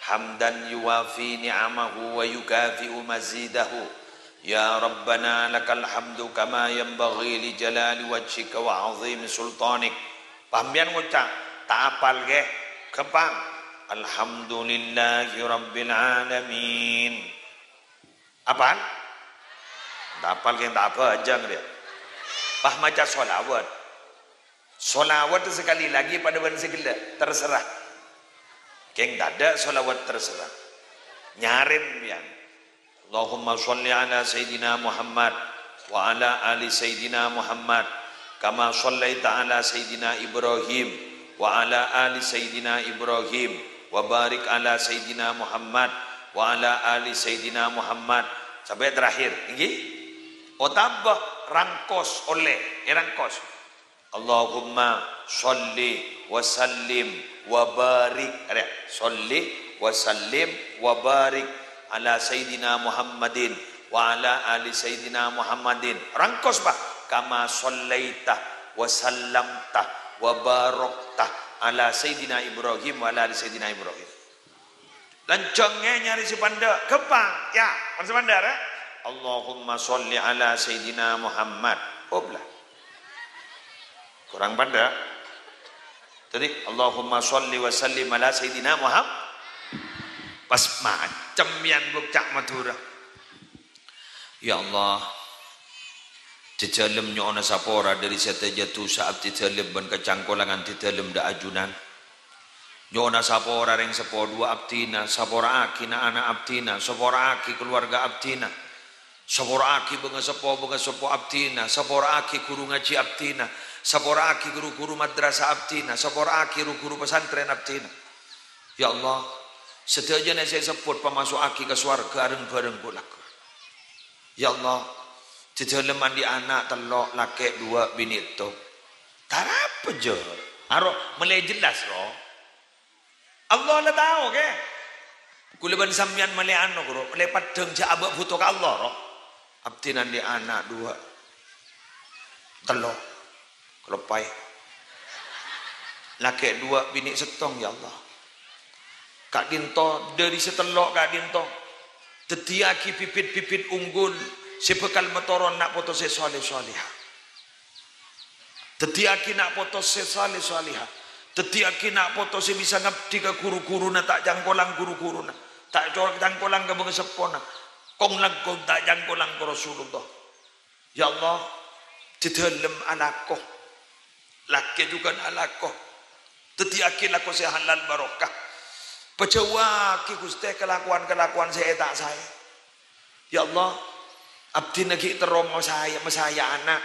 Hamdan yuwafi ni'amahu wa yukafi'u mazidahu. Ya Rabbana lakal hamdu kama yanbaghi li jalali wajhika wa azimi sultanik. Pas sampèyan ngoca', ta' apal, ghi? Ghâmpang. Alhamdulillahirabbil alamin. Apal? Ta' apal kèng ta' abhâjâng rèya. Pas maca sholawat. Sholawat sekali lagi padâ bân sè ghellâ', terserah. Kèng tadâ' sholawat terserah. Nyarèn, yâ. Allahumma sholli ala Sayyidina Muhammad wa ala ali Sayyidina Muhammad, kama shallaita ala Sayyidina Ibrahim wa ala ali Sayyidina Ibrahim, wa barik ala Sayyidina Muhammad wa ala ali Sayyidina Muhammad. Sampai terakhir, èngghi? Otabâ rangkos, ollè, èrangkos. Allahumma sholli wa sallim wa barik. Arèya, sholli wa sallim wa barik ala Sayyidina Muhammadin wa ala ali Sayyidina Muhammadin. Rangkos, bah. Kama shallaita wa sallamta wa barakta ala Sayyidina Ibrahim wa ala ali Sayyidina Ibrahim. Lanjhâng, è, nyarè sè pandâ'. Ghâmpang, yâ. Mana sè pandâ', rè? Allahumma sholli ala Sayyidina Muhammad. Hop, la. Korang pandâ'. Dhâddhi, Allahumma sholli wa sallim ala Sayyidina Muhammad. Pas macem yân bukca' Madhurâ. Ya Allah, dhâlem nyo'ona sapora dhâri sadhâjâ dhusa abdhi dhâlem bân kacangkolangan dhâlem dâ' ajunan. Nyo'ona sapora rèng seppo duwâ' abdhina, sapora'aghi na'-ana' abdhina, sapora'aghi kalowarga abdhina, sapora'aghi bângaseppo-bângaseppo abdhina, sapora'aghi ghuru ngajhi abdhina, sapora'aghi ghuru-ghuru madrasah abdhina, sapora'aghi ru-ghuru pesantren abdhina. Ya Allah, sadhâjâna sè èsebbhut pamaso'aghi ka sowarghâ areng-bhâreng polana. Ya Allah, dhâlem andi' ana' tello', lakè' duwâ', binè' settong. Tarapa, jâ? Aro, mellè jelas, ro. Allah la tao, kè. Kaulâ bân sampèyan mellè ano, ro. Mellè peddhâng jâ' abâ' bhuto ka Allah, ro. Abdhina andi' ana' duwâ'. Tello'. Kaloppaè. Lakè' duwâ', binè' sèttong, ya Allah. Ka'dinto, dhâri sè tello' ka'dinto. Dhâddhiyâghi bibit-bibit unggul sè bhâkal matoron na' poto sè saleh-saleha. Dhâddhiyâghi na' poto sè saleh-saleha. Dhâddhiyâghi na' poto sè bisa ngabdi ka ru-ghuruna, ta' cangkolang ru-ghuruna. Ta' co-, cangkolang ka bhângaseppona. Kong-langkong ta' cangkolang ka Rasulullah. Ya Allah, dhâddhi dhâlem alako. Lakè jhughân alako. Dhâddhiyâghi lako sè halal barokah. Pajhâuwâghi, Ghustè, kalakowan-kalakowan sè ta' saè. Ya Allah, abdhina ghi' terro masaya, masaya ana'.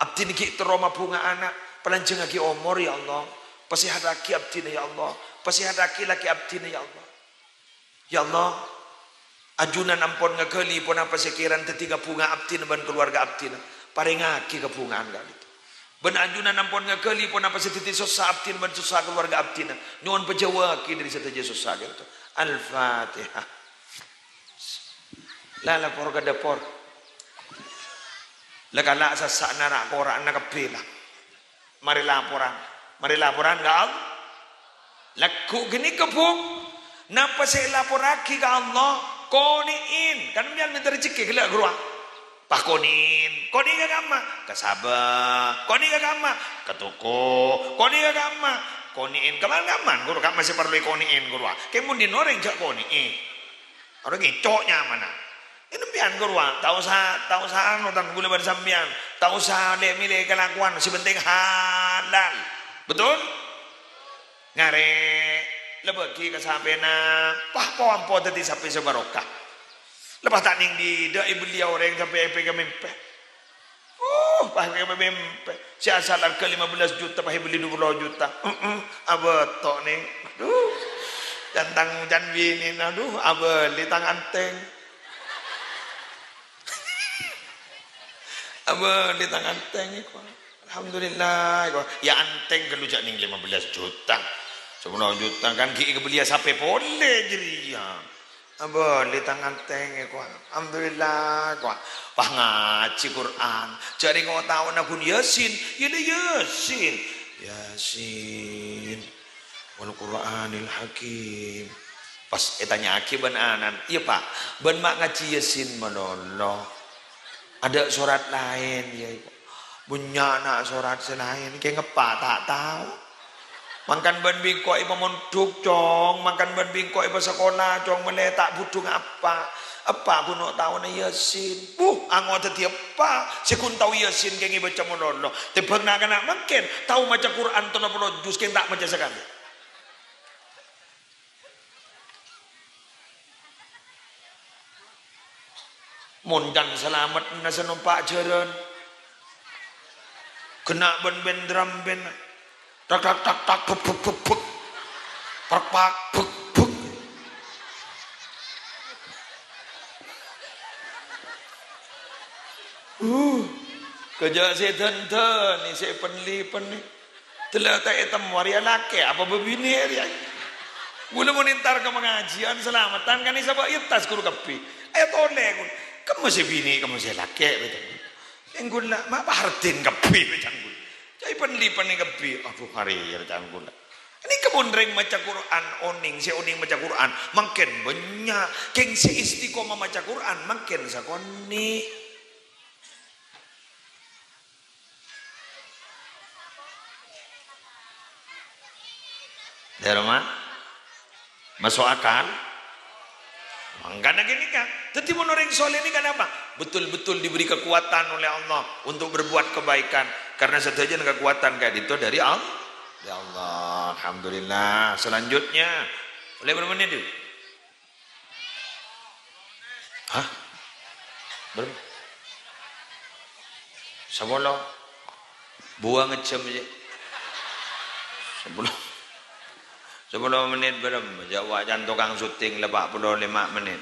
Abdhina ghi' terro mabhunga ana'. Palanjhângaghi omor, ya Allah. Pasèhataghi abdhina, ya Allah. Pasèhataghi lakè abdhina, ya Allah. Ya Allah, ajunan ampon ngaghâli ponapa sè kèran dhâddhi kabhunga abdhina bân kalowarga abdhina. Parèngaghi kabhunga'an ka'dinto. Bân ajunan ampon ngaghâli ponapa sè dhâddhi sossa abdhina bân sossa kalowarga abdhina. Nyo'on pajhâuwâghi dhâri sadhâjâ sossa ka'dinto. Al-Fatihah. La, lapor ka dâpor. La, kala' sassa'na ra'-kora'na kabbhi, la. Marè laporan. Marè laporan ka Allah. Lagghu' ghânèka, Bu. Napa sè èlaporraghi ka Allah, konè'è. Kan sampèyan mènta rejekkè ghellâ' ghâruwa. Pas konè'è. Konè'è ka kamma? Ka sabâ. Konè'è ka kamma? Ka toko. Konè'è ka kamma? Konè'è. Kamma-kamma, ghâruwa, kamma sè parlo èkonè'è, ghâruwa. Kèng mon dhin orèng jhâ' konè'è. Orèng èco' nyamana. È sampèyan ghâruwa, ta' osa, ta' osa anu, tan ghulâ bân sampèyan. Ta' osa lè-mèlè kalakowan, sè penting halal. Betul? Ngarè', la bâghi ka sapèna, wah, po-ampo dhâddhi sapè sè barokah. Lepas ta' nèng didâ' èbelliyâ orèng sapè èpè ka mèmpè. Uh, pas èpè mèmpè. Sè asal arghâ lima belas juta, pas èbelli dua puluh juta. Heeh, abâto', Nèng. Aduh. Can tang, can binèna, aduh, abâli tang antèng. Abâli tang antèng, èko. Alhamdulillah, èko. Ya, antèng ghâllu jhâ' nèng lima belas juta. Sapolo juta kan ghi' èkabelliyâ sapè polè jârèya. Abâli tang antèng, èko. Alhamdulillah, èko. Wah, ngajhi Qur'an. Jhâ' rèng otaona ghun Yasin. Ya, la Yasin. Yasin. Wal Qur'anil Hakim. Pas ètanya'aghi bân ana'na, "Iyâ, Pa', bân ma' ngajhi Yasin malolo? Adâ' sorat laèn, yâ, èko?" "Bânnya', Na', sorat sè laèn, kèng eppa' ta' tao. Mangkana bân bi' engko' èpamondhuk, Cong, mangkana bân bi' engko' èpasakola, Cong, malè ta' budhung eppa'. Eppa' ghun otaona Yasin." Buh, ango' dhâddhi eppa' sè ghun tao Yasin kèng èbâca malolo. Tèmbhâng na'-kana' mangkèn tao maca Qur'an tello polo juz kèng ta' maca sakalè. Mon can salamet na sè nompa' jhârân. Ghenna' bân bend-rambend. Tak, tak, tak, tak, bek, bek, bek, bek. Pak, pak, bek, bek. Uh, kajâ' sè dândâni, sè penli-penli. Dâlâ ta' ètemmo rèya lakè apa bâbinè rèya? Ghulâ mon entar ka pangajiân salameddhân kan èsabâ' è attas ghuru kabbhi. Ayo tolè ghun. Kemma sè binè, kemma sè lakè, bhâjâng. Sèngghun la, ma' pardhin kabbhi, bhâjâng ghun. Ca'èpon-lèpon kabbhi. Adhu, arèya, bhâjâng ghun. Nèka mon rèng maca Qur'an onèng, sè onèng maca Qur'an, mangkèn bânnya'. Kèng sè istiqomah maca Qur'an, mangkèn sakonè'. Dârâmma? Maso' akal? Mangkana ghânèka. Dhâddhi, mon orèng soleh nèka napa? Betul-betul diberi kekuatan oleh Allah untuk berbuat kebaikan. Karena sadhâjâna kekuatan ka'dinto dâri All-, dâri Allah. Alhamdulillah. Selanjutnya, oleh berapa menit, yuk? Hah? Berapa? Sapolo. Buang jam aja. Sapolo. Sapolo menit berem. Jâ' wa' can tokang syuting la pa' polo lèma' menit.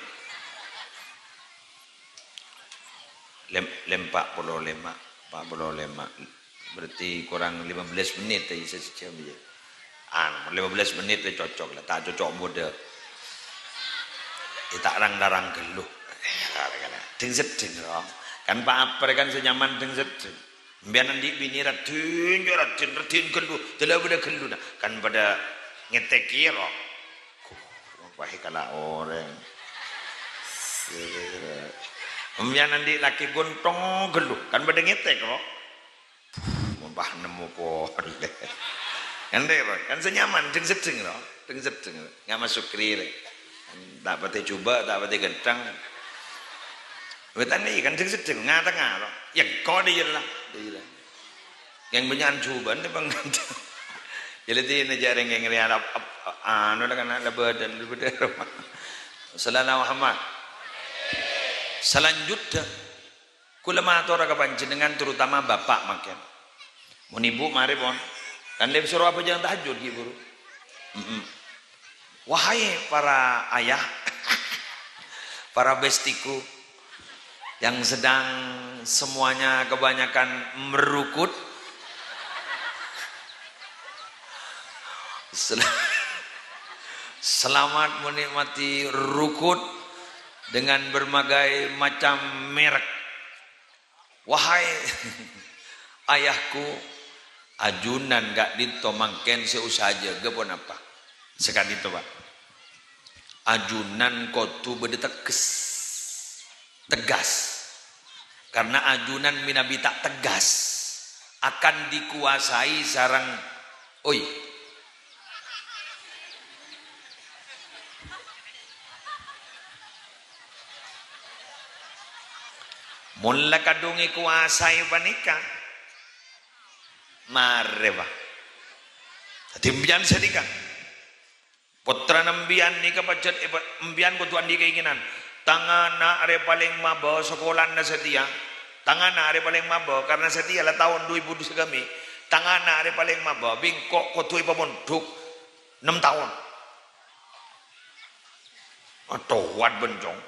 Lem-, lem pa' polo lèma', pa' polo lèma'. Berarti kurang lima belas menit, ya, sejam, ya. Anu, lima belas menit, ya, cocok la, ta' cocok mode. Ya, ta' rang-larang ghâllu. Dhing-seddhing, ro. Kan pa' apa kan sè nyaman dhing-seddhing. Sampèyan andi' binè raddhin, jâ' raddhin, raddhin ghâllu, dâlâ bâdâ ghâlluna. Kan padâ ngètèk kèra. Wah, kala orèng. Sampèyan andi' lakè ghunthong ghâllu, kan padâ ngètèk, ro. Mon pas nemmo polè. Kan rè, ro. Kan sè nyaman, dhâng-seddhâng, ro. Dhâng-seddhâng. Nga' maso' rè. Ta' patè jhubâ', ta' patè ghântheng. Wètan nèka kan dhâng-seddhâng, nga-tengnga, ro. Ya, kok dhi' la. Dhi' la. Yang bânnya'an jhubâ' tèmbhâng ghântheng. Jadi, ini jâ' rèng-rèng rèya la, ap-, ap-, anu la kana la bâdân, la bâdân. Sallallahu Muhammad. Salanjutnya, kaulâ matora ka panjhennengngan, terutama bapa' mangkèn. Mon ibu marè, pon. Kan lè soro abhâjâng tahajjud, ghi' buru. Mm-mm. Wahai para ayah, para bestiku yang sedang semuanya kebanyakan merukut, sel-, selamat menikmati rukut dengan berbagai macam merek. Wahai ayahku, ajunan ka'dinto mangkèn sè osa ajâgâ ponapa? Sè ka'dinto, Pak. Ajunan kodhu bâdâ tegghes. Tegas. Karena ajunan mènabi ta' tegas, akan dikuasai sareng, oi, Mon la kadhung èkowasaè panèka, marè, Pak. Dhâddhi, empèyan sanèka, pottrana empèyan nèka pajhât èpa-, empèyan kodhu andi' kaèngènan, "Tang ana' rè palèng mabâ sakolana satèya. Tang ana' rè palèng mabâ, karna satèya la taon du èbu sagâmè'. Tang ana' rè palèng mabâ, bi' engko' kodhu èpamondhuk nem taon." Atowat bân, Cong.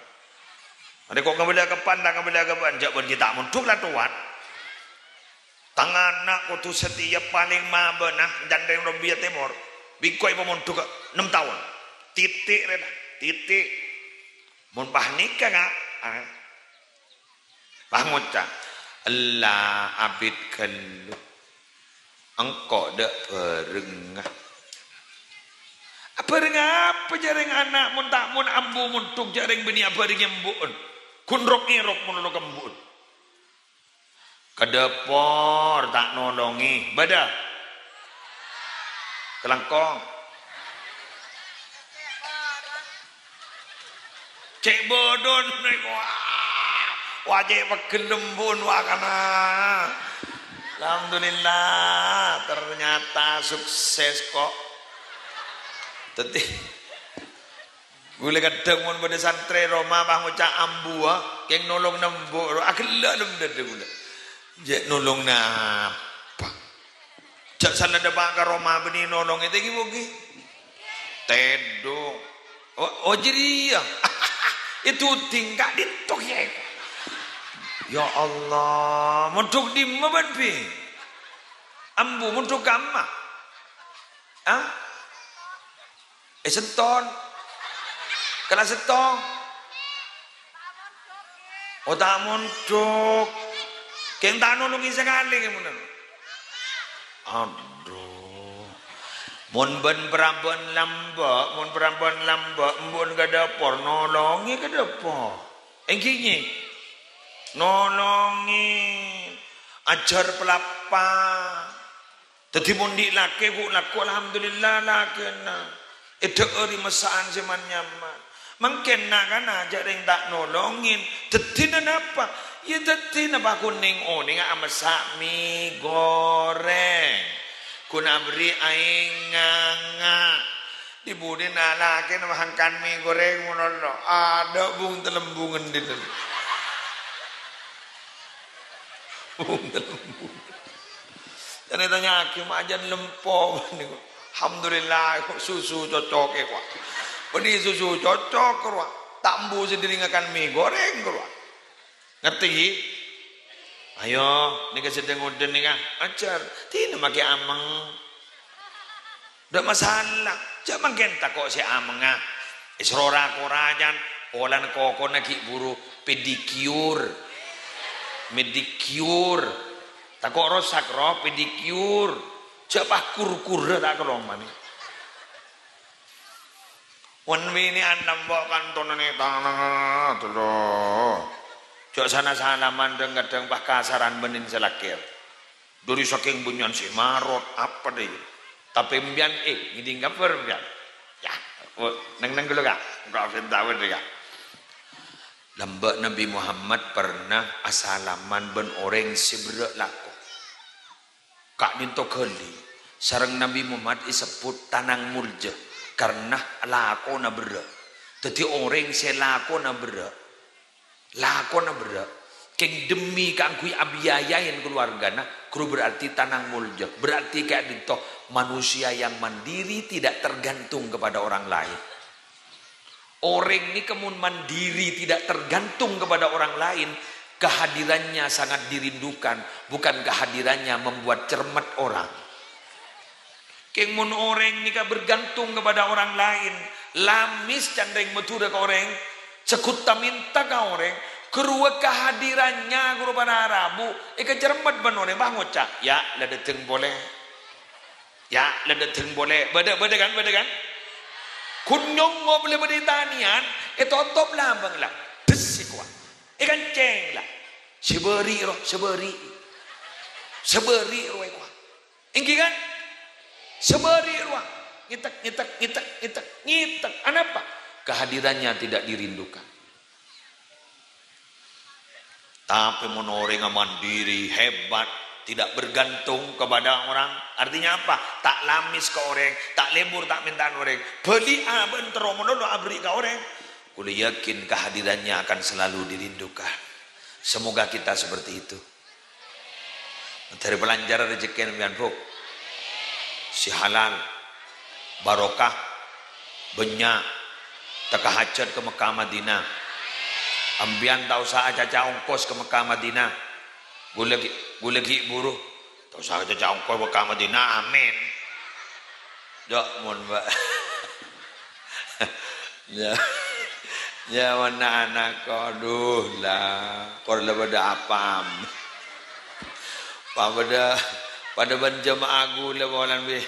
Arè ko' ngabâlâ ka pan, ta' ngabâlâ ka pan, jhâ' bân ghi' ta' mondhuk la towat. Tang ana' kodhu satèya palèng mabâna, jhân rèng Robiya Tèmor. Bi' engko' èpamondhughâ nem taon. Titik, rè, titik. Mon pas nèka, Ka', ah. Pas ngoca', "Ella abit ghâllu. Engko' dâ' bhârengnga." "Abhâreng apa?" jhâ' rèng ana', "Mon ta' mon ambu mondhuk jhâ' rèng bânnè abhârengngè embu'en. Ghun rok-ngèrok mon lo' ka embu'en." "Ka dâpor ta' nolongè." Bâdâ? Kalangkong. Cè' bâdâna, wah. Wah, cè' pegghel embu'en, wah, kana. Alhamdulillah, ternyata sukses kok. Dhâddhi, ghulâ kadhâng mon bâdâ santrè roma pas ngoca' ambu, ah, kèng nolong nembu, aghellâ' lem dâdâ ghulâ. Jhâ' nolong napa? Jhâ' sana dâpa' ka roma bânnè nolongè tèngghi boghi. Tèdung. Oh, oh, jârèya. Ètuding ka'dinto, yâ. Ya Allah, mondhuk dimma bân bi'? Ambu mondhuk kamma? Hah? Eh, sèttong. Kala sèttong. Oh, ta' mondhuk. Kèng ta' nolongè sakalè, kèng mon. Adhu. Mon bân-parabân lambâ', mon parabân lambâ', embu'en ka dâpor, nolongè ka dâpor. Èngghi, ngghi. Nolongè. Ajhâr palappa. Dhâddhi, mon dhi' lakè ghu' lako, alhamdulillah, lakèna èdhâ'ârè massa'an sè man-nyaman. Mangkèn na'-kana' jhâ' rèng ta' nolongè, dhâddhina napa? Yâ, dhâddhina paghun nèng-onènga amassa' mi gorèng. Ghun aberri' aèng nganga'. Dhi-budhina lakèna mahangkan mi gorèng mono lo. Adâ' bung-talembung ghândhina. Bung-talembung. Jhâ' ètanya'aghi, "Ma' jhân lempo bânnè, ko'?" "Alhamdulillah, ko' susu cocokè, ko'." "Bânnè susu cocok, ko'." "Ta' embu sè dhinèng ngakan mi gorèng, ko'." Ngerti, ghi? Ayo, nèka sè dhâng-odhâng nèka. Ajhâr. Dina makè amèng. Dâ' masalah. Jhâ' mangkèn tako' sè amèngnga. Èsrora korajân, polana kokona ghi' buru pedikyur. Medikyur. Tako' rosak, ro, pedikyur. Jhâ' pas kur-kura ta' kalomane. Mon binè'an nembo' kantonane tanang, aduh. Jhâ' sana-salaman dhâng-kadhâng pas kasaran bânnè sè lakèr. Dhâri sakèng bânnya'an sè marot, apa dâ' iyâ? Tapè empèyan, eh, ngèdhing kabhâr empèyan. Ya, oh, neng-neng ghâllu, Ka'. Engko' absen tawon, Ka'. Lambâ' Nabbhi Muhammad pernah asalaman bân orèng sè berrâ' lako. Ka'dinto ghâli, sareng Nabbhi Muhammad èsebbhut tanang molja, karna lakona berrâ'. Dhâddhi orèng sè lakona berrâ', lakona berrâ', kèng dhemmi kaangghuy abiayaèn kalowargana, ghuru berarti tanang molja. Berarti ka'dinto manusia yang mandiri tidak tergantung kepada orang lain. Orèng nèka mon mandiri tidak tergantung kepada orang lain, kehadirannya sangat dirindukan, bukan kehadirannya membuat cermet orang. Kèng mon orèng nèka bergantung kepada orang lain, lamis can rèng Madhurâ ka orèng, segutta mènta ka orèng, ghâruwa kehadirannya ghuru para rabu, èkacermet bân orèng, pas ngoca', "Ya, la dâteng polè." Ya, la dâteng polè. Bâdâ, bâdâ kan, bâdâ kan? Ghun nyongngo' polè bâdâ è tanèyan, ètotop labâng la. Des, èkowa. Èkancèng la. Sabâri' rowa, sabâri'. Sabâri' rowa èkowa. Èngghi kan? Sabâri' rowa. Ngètek, ngètek, ngètek, ngètek, ngètek. Anapa? Kehadirannya tidak dirindukan. Tapè mon orèngnga mandiri, hebat, tidak bergantung kepada orang, artinya apa? Ta' lamis ka orèng, ta' lebur, ta' mènta'an orèng. Bâli'â bân terro malolo aberri' ka orèng. Ghulâ yakin kehadirannya akan selalu dirindukan. Semoga kita seperti itu. Dhâri palancaran rejhekkèna empèyan, Bu. Sè halal, barokah, bânnya', tekka hajhât ka Mekkah Madinah. Empèyan ta' osa acaca ongkos ka Mekkah Madinah. Ghulâ ghi', ghulâ ghi' buru. Ta' osa acaca ongkos Mekkah Madinah, amin. Jhâ' mon, Pak. Ya. Ya, mon na'-ana', aduh, la. Kor la padâ apam. Pa-, padâ, padâ bân jemaah ghulâ polana bi',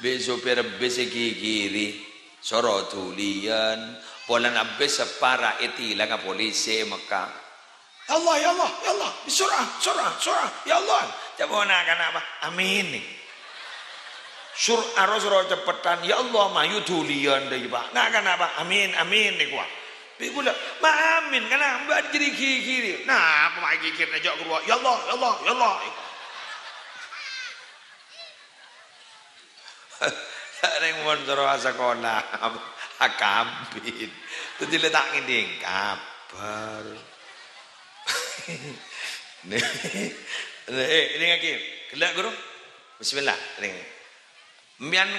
bi' sopir bis èghighiri. Soro dhuliyân. Polana bis sapara ètilanga polisi è Mekkah. "Ya Allah, ya Allah, ya Allah, bisur'ah, sur'ah, sur'ah, ya Allah." Ca'èpon na'-kana', Pak, "Amin." Sur'ah ro-, soro ceppettan, "Ya Allah, mayu dhuliyân dâ' iyâ, Pak." Na'-kana', Pak, "Amin, amin," èkowa. Bi' ghulâ, "Ma' amin, kana' bâ'na jârèya ghighiri." Napa ma' èghighiri jhâ' ghâruwa, "Ya Allah, ya Allah, ya Allah." Sareng mon soro asakola, akabit. Dhâddhi la ta' ngèdhing kabhâr. Nih, nih, eh, èdhingngaghi. Ghellâ', Ghuru. Bismillah, ning. Empèyan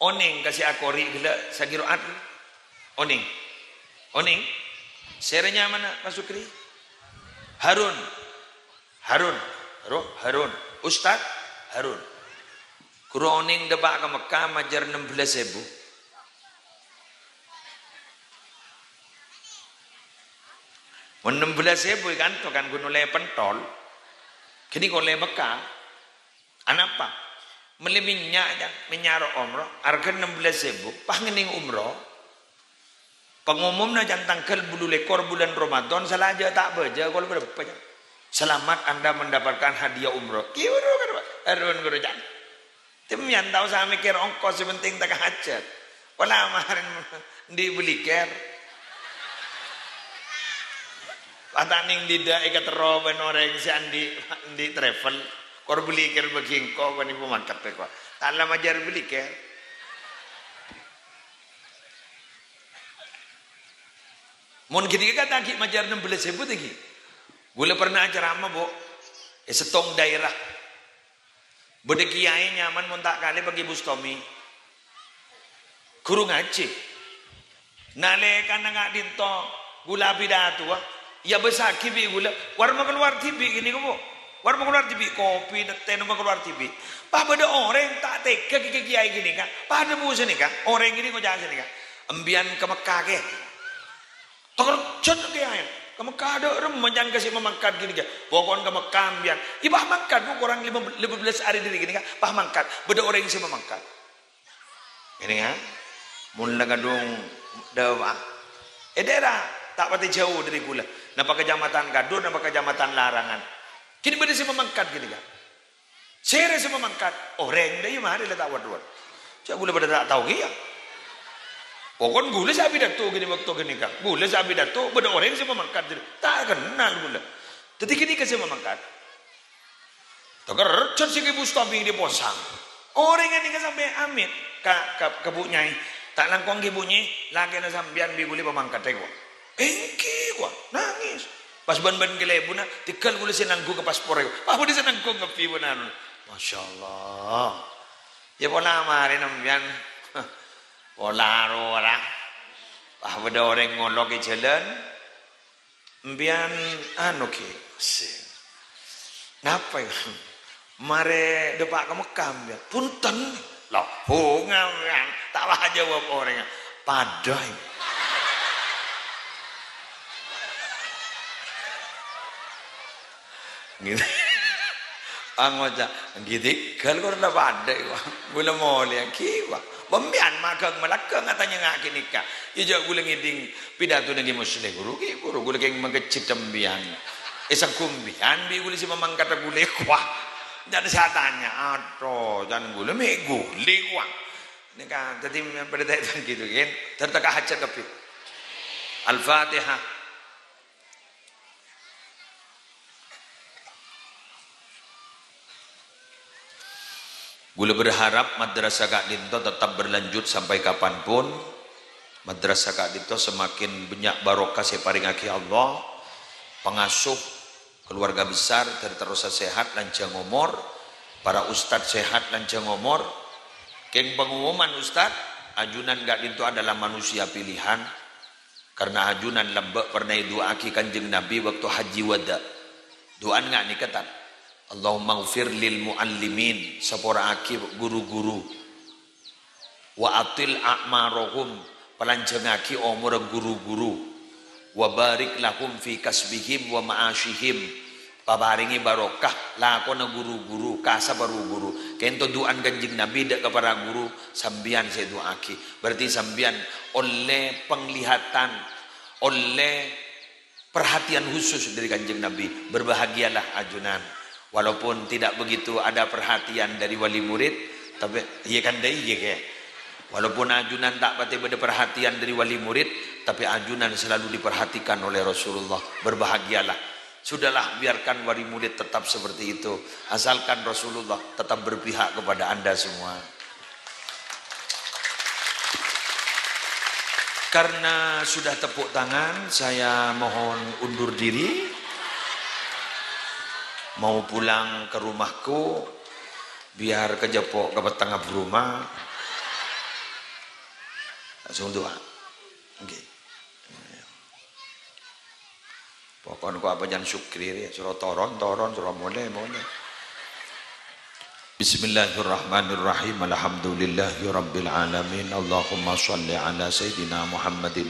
onèng ka sè akorè' ghellâ' sè qira'at? Onèng? Onèng? Sèra nyamana Pak Sukri? Harun. Harun, ro, Harun. Ustad Harun. Ghuru onèng dâpa' ka Mekkah majâr nem bellâs èbu. Mon nem bellâs èbu è kanto kan ghun ollè pentol. Ghâniko ollè Mekkah. Anapa? Mellè mènnya', jhâ', mènnya' ro umroh, arghâna nem bellâs èbu, pas ngènèng umroh. Pangomomna jhâ' tangghâl bâllu lèkor bulân Ramadan, salajâ ta' bâjâ, kol bârâmpa, jhâ'. Selamat Anda mendapatkan hadiah umroh. Ki buru kan, Pak? Harun ghuru, jhâ'. Tèmèyan ta' osa mèkkèr ongkos, sè pentèng tekka hajhât. Pola marèn andi' bâlikèr. Pata'nèng didâ' èkaterro bân orèng sè andi', andi' travel. Kor bâlikèr bâgi engko' bân ibu mangkat èkowa. Ta' la majâr bâlikèr. Mon ghânèka ta' ghi' majâr nem bellâs èbu ta' ghi'. Ghulâ pernah acaramah, Bu, è sèttong dhaèra. Bâdâ kèyaè nyaman mon ta' kalè Pak Bustomi. Ghuru ngajhi. Nalèkana ka'dinto ghulâ abhidhâtowa, èabâssaghi bi' ghulâ, "Wâr makalowar dhibi' ghâniko, Bu. Wâr makalowar dhibi', kopi, tèttè, napa makalowar dhibi'." Pas bâdâ orèng ta' tèghâ ka kèyaè ghânèka, pas adhâbu sanèka, orèng ghâniko ngoca' sanèka, "Empèyan ka Mekkah, Kè." Takerjhât kèyaè. Ka Mekkah adâ' remma can ka sè mamangkat ghânèka. Pokokna ka Mekkah sampèyan. Iyâ, pas mangkat, Bu, korang lima, lima belas arè dâri ghânèka, pas mangkat. Bâdâ orèng sè mamangkat. Ghânèka, mon la kadhung dâpa'. È daerah ta' patè jhâu dâri ghulâ. Napa Kecamatan Kadur, napa Kecamatan Larangan. Kènè bâdâ sè mamangkat ghânèka. Sèrè sè mamangkat, orèng dâ' iyâ marè la ta' wad-wad. Jhâ' ghulâ padâ ta' tao kèya. Pokon ghulâ sè apidato ghânèka bâkto ghânèka. Ghulâ sè apidato, bâdâ orèng sè mamangkat jârèya. Ta' kennal ghulâ. Dâddhi ghânèka sè mamangkat. Takerjhât sè Kè Bustami diposang. Orèng ghânèka sampè' amèt ka, ka, ka Bu' Nyai. Ta' langkong ghi, Bu' Nyai, lakèna sampèyan bi' ghulâ pamangkatta, kowa. Èngghi, kowa, nangès. Pas bân-bân kalèbunna, tèghâl ghulâ sè nangghung ka pasporè. Pas bâdâ sè nangghung kabbhi bân anu. Masya Allah. Iyâ pola marè sampèyan. Pola rowa ra. Pas bâdâ orèng ngolok è jhâlân. Sampèyan anu, Kè. Sè. Napa, yâ? Marè dâpa' ka Mekkah, sampèyan. Bhunten. Lah, bhunga, sampèyan. Ta' wajâwâb orèngnga. Padâ, yâ. Gitu. Angoca', "Ghi tèghâl korna padâ, wa. Ghulâ molèya, ghi, wa. Bâ' sampèyan maghâng malakè atanya nga' ghânèka." Iyâ, jhâ' ghulâ ngèdhing pidatona Kè Musleh, ghuru, ghi, ghuru. Ghulâ kèng mangkèjhi sampèyan. Èsangghum sampèyan, bi' ghulâ sè mamangkatta ghulâ, wa. Can sè atanya, "Adhu, can ghulâ mè' ghuli, wa." Nèka, dâddhi sampèyan padâ ta' ètang gitu, kan? Dâr teka hajat kabbhi. Al-Fatihah. Ghulâ berharap madrasah ka'dinto tetap berlanjut sampai kapanpun. Madrasah ka'dinto semakin bânnya' barokah sè èparèngaghi Allah, pangasuh, keluarga besar, ter-, terrosa sehat, lanjhâng omor, para ustad sehat, lanjhâng omor. Kèng pengumuman, Ustad, ajunan ka'dinto adalah manusia pilihan. Karna ajunan lambâ' pernah èdu'aaghi Kanjeng Nabi bâkto hajji wada'. Du'ana nga' nèka, Tad. "Allahummaghfir lil mu'allimin," sapora'aghi ru-ghuru. "Wa athil a'marahum," palanjhângaghi omorra ru-ghuru. "Wa barik lahum fi kasbihim wa ma'asyihim," Paparèngè barokah lakona ru-ghuru, ka sapa ru-ghuru. Ka'dinto du'ana Kanjeng Nabi dâ' ka para ghuru, sampèyan sè èdu'aaghi. Berarti sampèyan ollè penglihatan, ollè perhatian khusus dâri Kanjeng Nabi. Berbahagialah ajunan. Walaupun tidak begitu ada perhatian dari wali murid, tapè, iyâ kan, dâ' iyâ, Kè. Walaupun ajunan ta' patè bâdâ perhatian dâri wali murid, tapè ajunan selalu diperhatikan oleh Rasulullah. Berbahagialah. Sudahlah, biarkan wali murid tetap seperti itu, asalkan Rasulullah tetap berpihak kepada Anda semua. Karena sudah tepuk tangan, saya mohon undur diri. Mau pulang ke rumahku, biar kejeppo' ka pettèngnga bârumah. Langsung doa. Ngghi. Pokokna ko' apa jhân sokri rè, soro toron, toron, soro molè, molè. Bismillahirrahmanirrahim. Alhamdulillahirabbil alamin. Allahumma shalli ala sayyidina Muhammadin.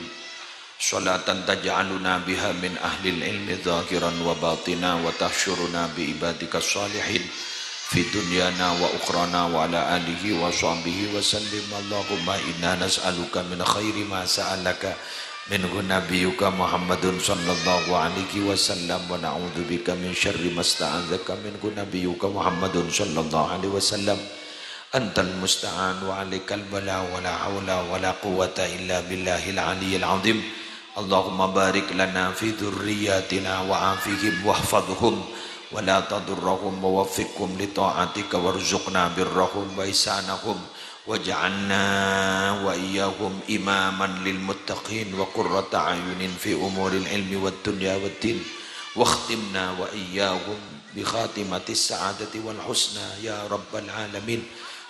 Shalatan taj'aluna biha min ahlil ilmi zahiran wa batina wa tahsyuruna bi ibadika shalihin fi dunyana wa ukhrana wa ala alihi wa sahbihi wa sallim. Allahumma inna nas'aluka min khairi ma sa'alaka minhu nabiyyuka Muhammadun sallallahu alaihi wasallam, wa na'udzubika min syarri masta'adzaka minhu nabiyyuka Muhammadun sallallahu alaihi wasallam. Antal musta'an wa alaikal bala, wa la haula wa la quwwata illa billahil aliyyil azim. Allahumma barik lana fi dzurriyyatina wa afihim wahfadzhum wa la tadurrahum wa waffiqhum li ta'atika warzuqna birrahum wa ihsanahum. Waj'alna wa iyyahum imaman lil muttaqin wa qurrata a'yunin fi umuril ilmi wad dunya wad din. Wakhtimna wa iyyahum bi khatimatis sa'adati wal husna ya rabbal alamin.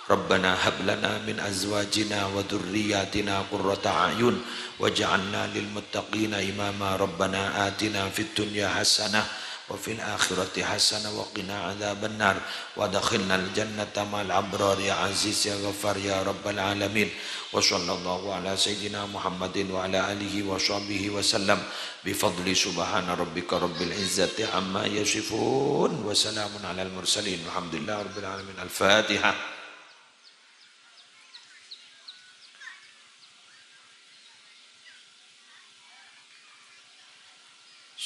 Rabbana hab lana min azwajina wa dzurriyyatina qurrata a'yun waj'alna lil muttaqina imama. Rabbana atina fid dunya hasanah وفي الآخرة حسنة وقنا عذاب النار وأدخلنا الجنة مع الأبرار يا عزيز يا غفار يا رب العالمين. وصلى الله على سيدنا محمد وعلى آله وصحبه وسلم بفضل سبحان ربك رب العزة عما يصفون وسلام على المرسلين والحمد لله رب العالمين. الفاتحة.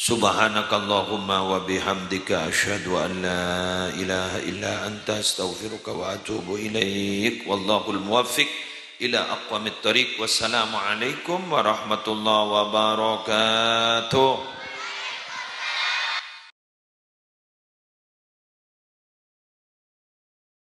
سبحانك اللهم وبحمدك، أشهد أن لا إله إلا أنت، أستغفرك وأتوب إليك. والله الموفق إلى أقوم الطريق. والسلام عليكم ورحمة الله وبركاته.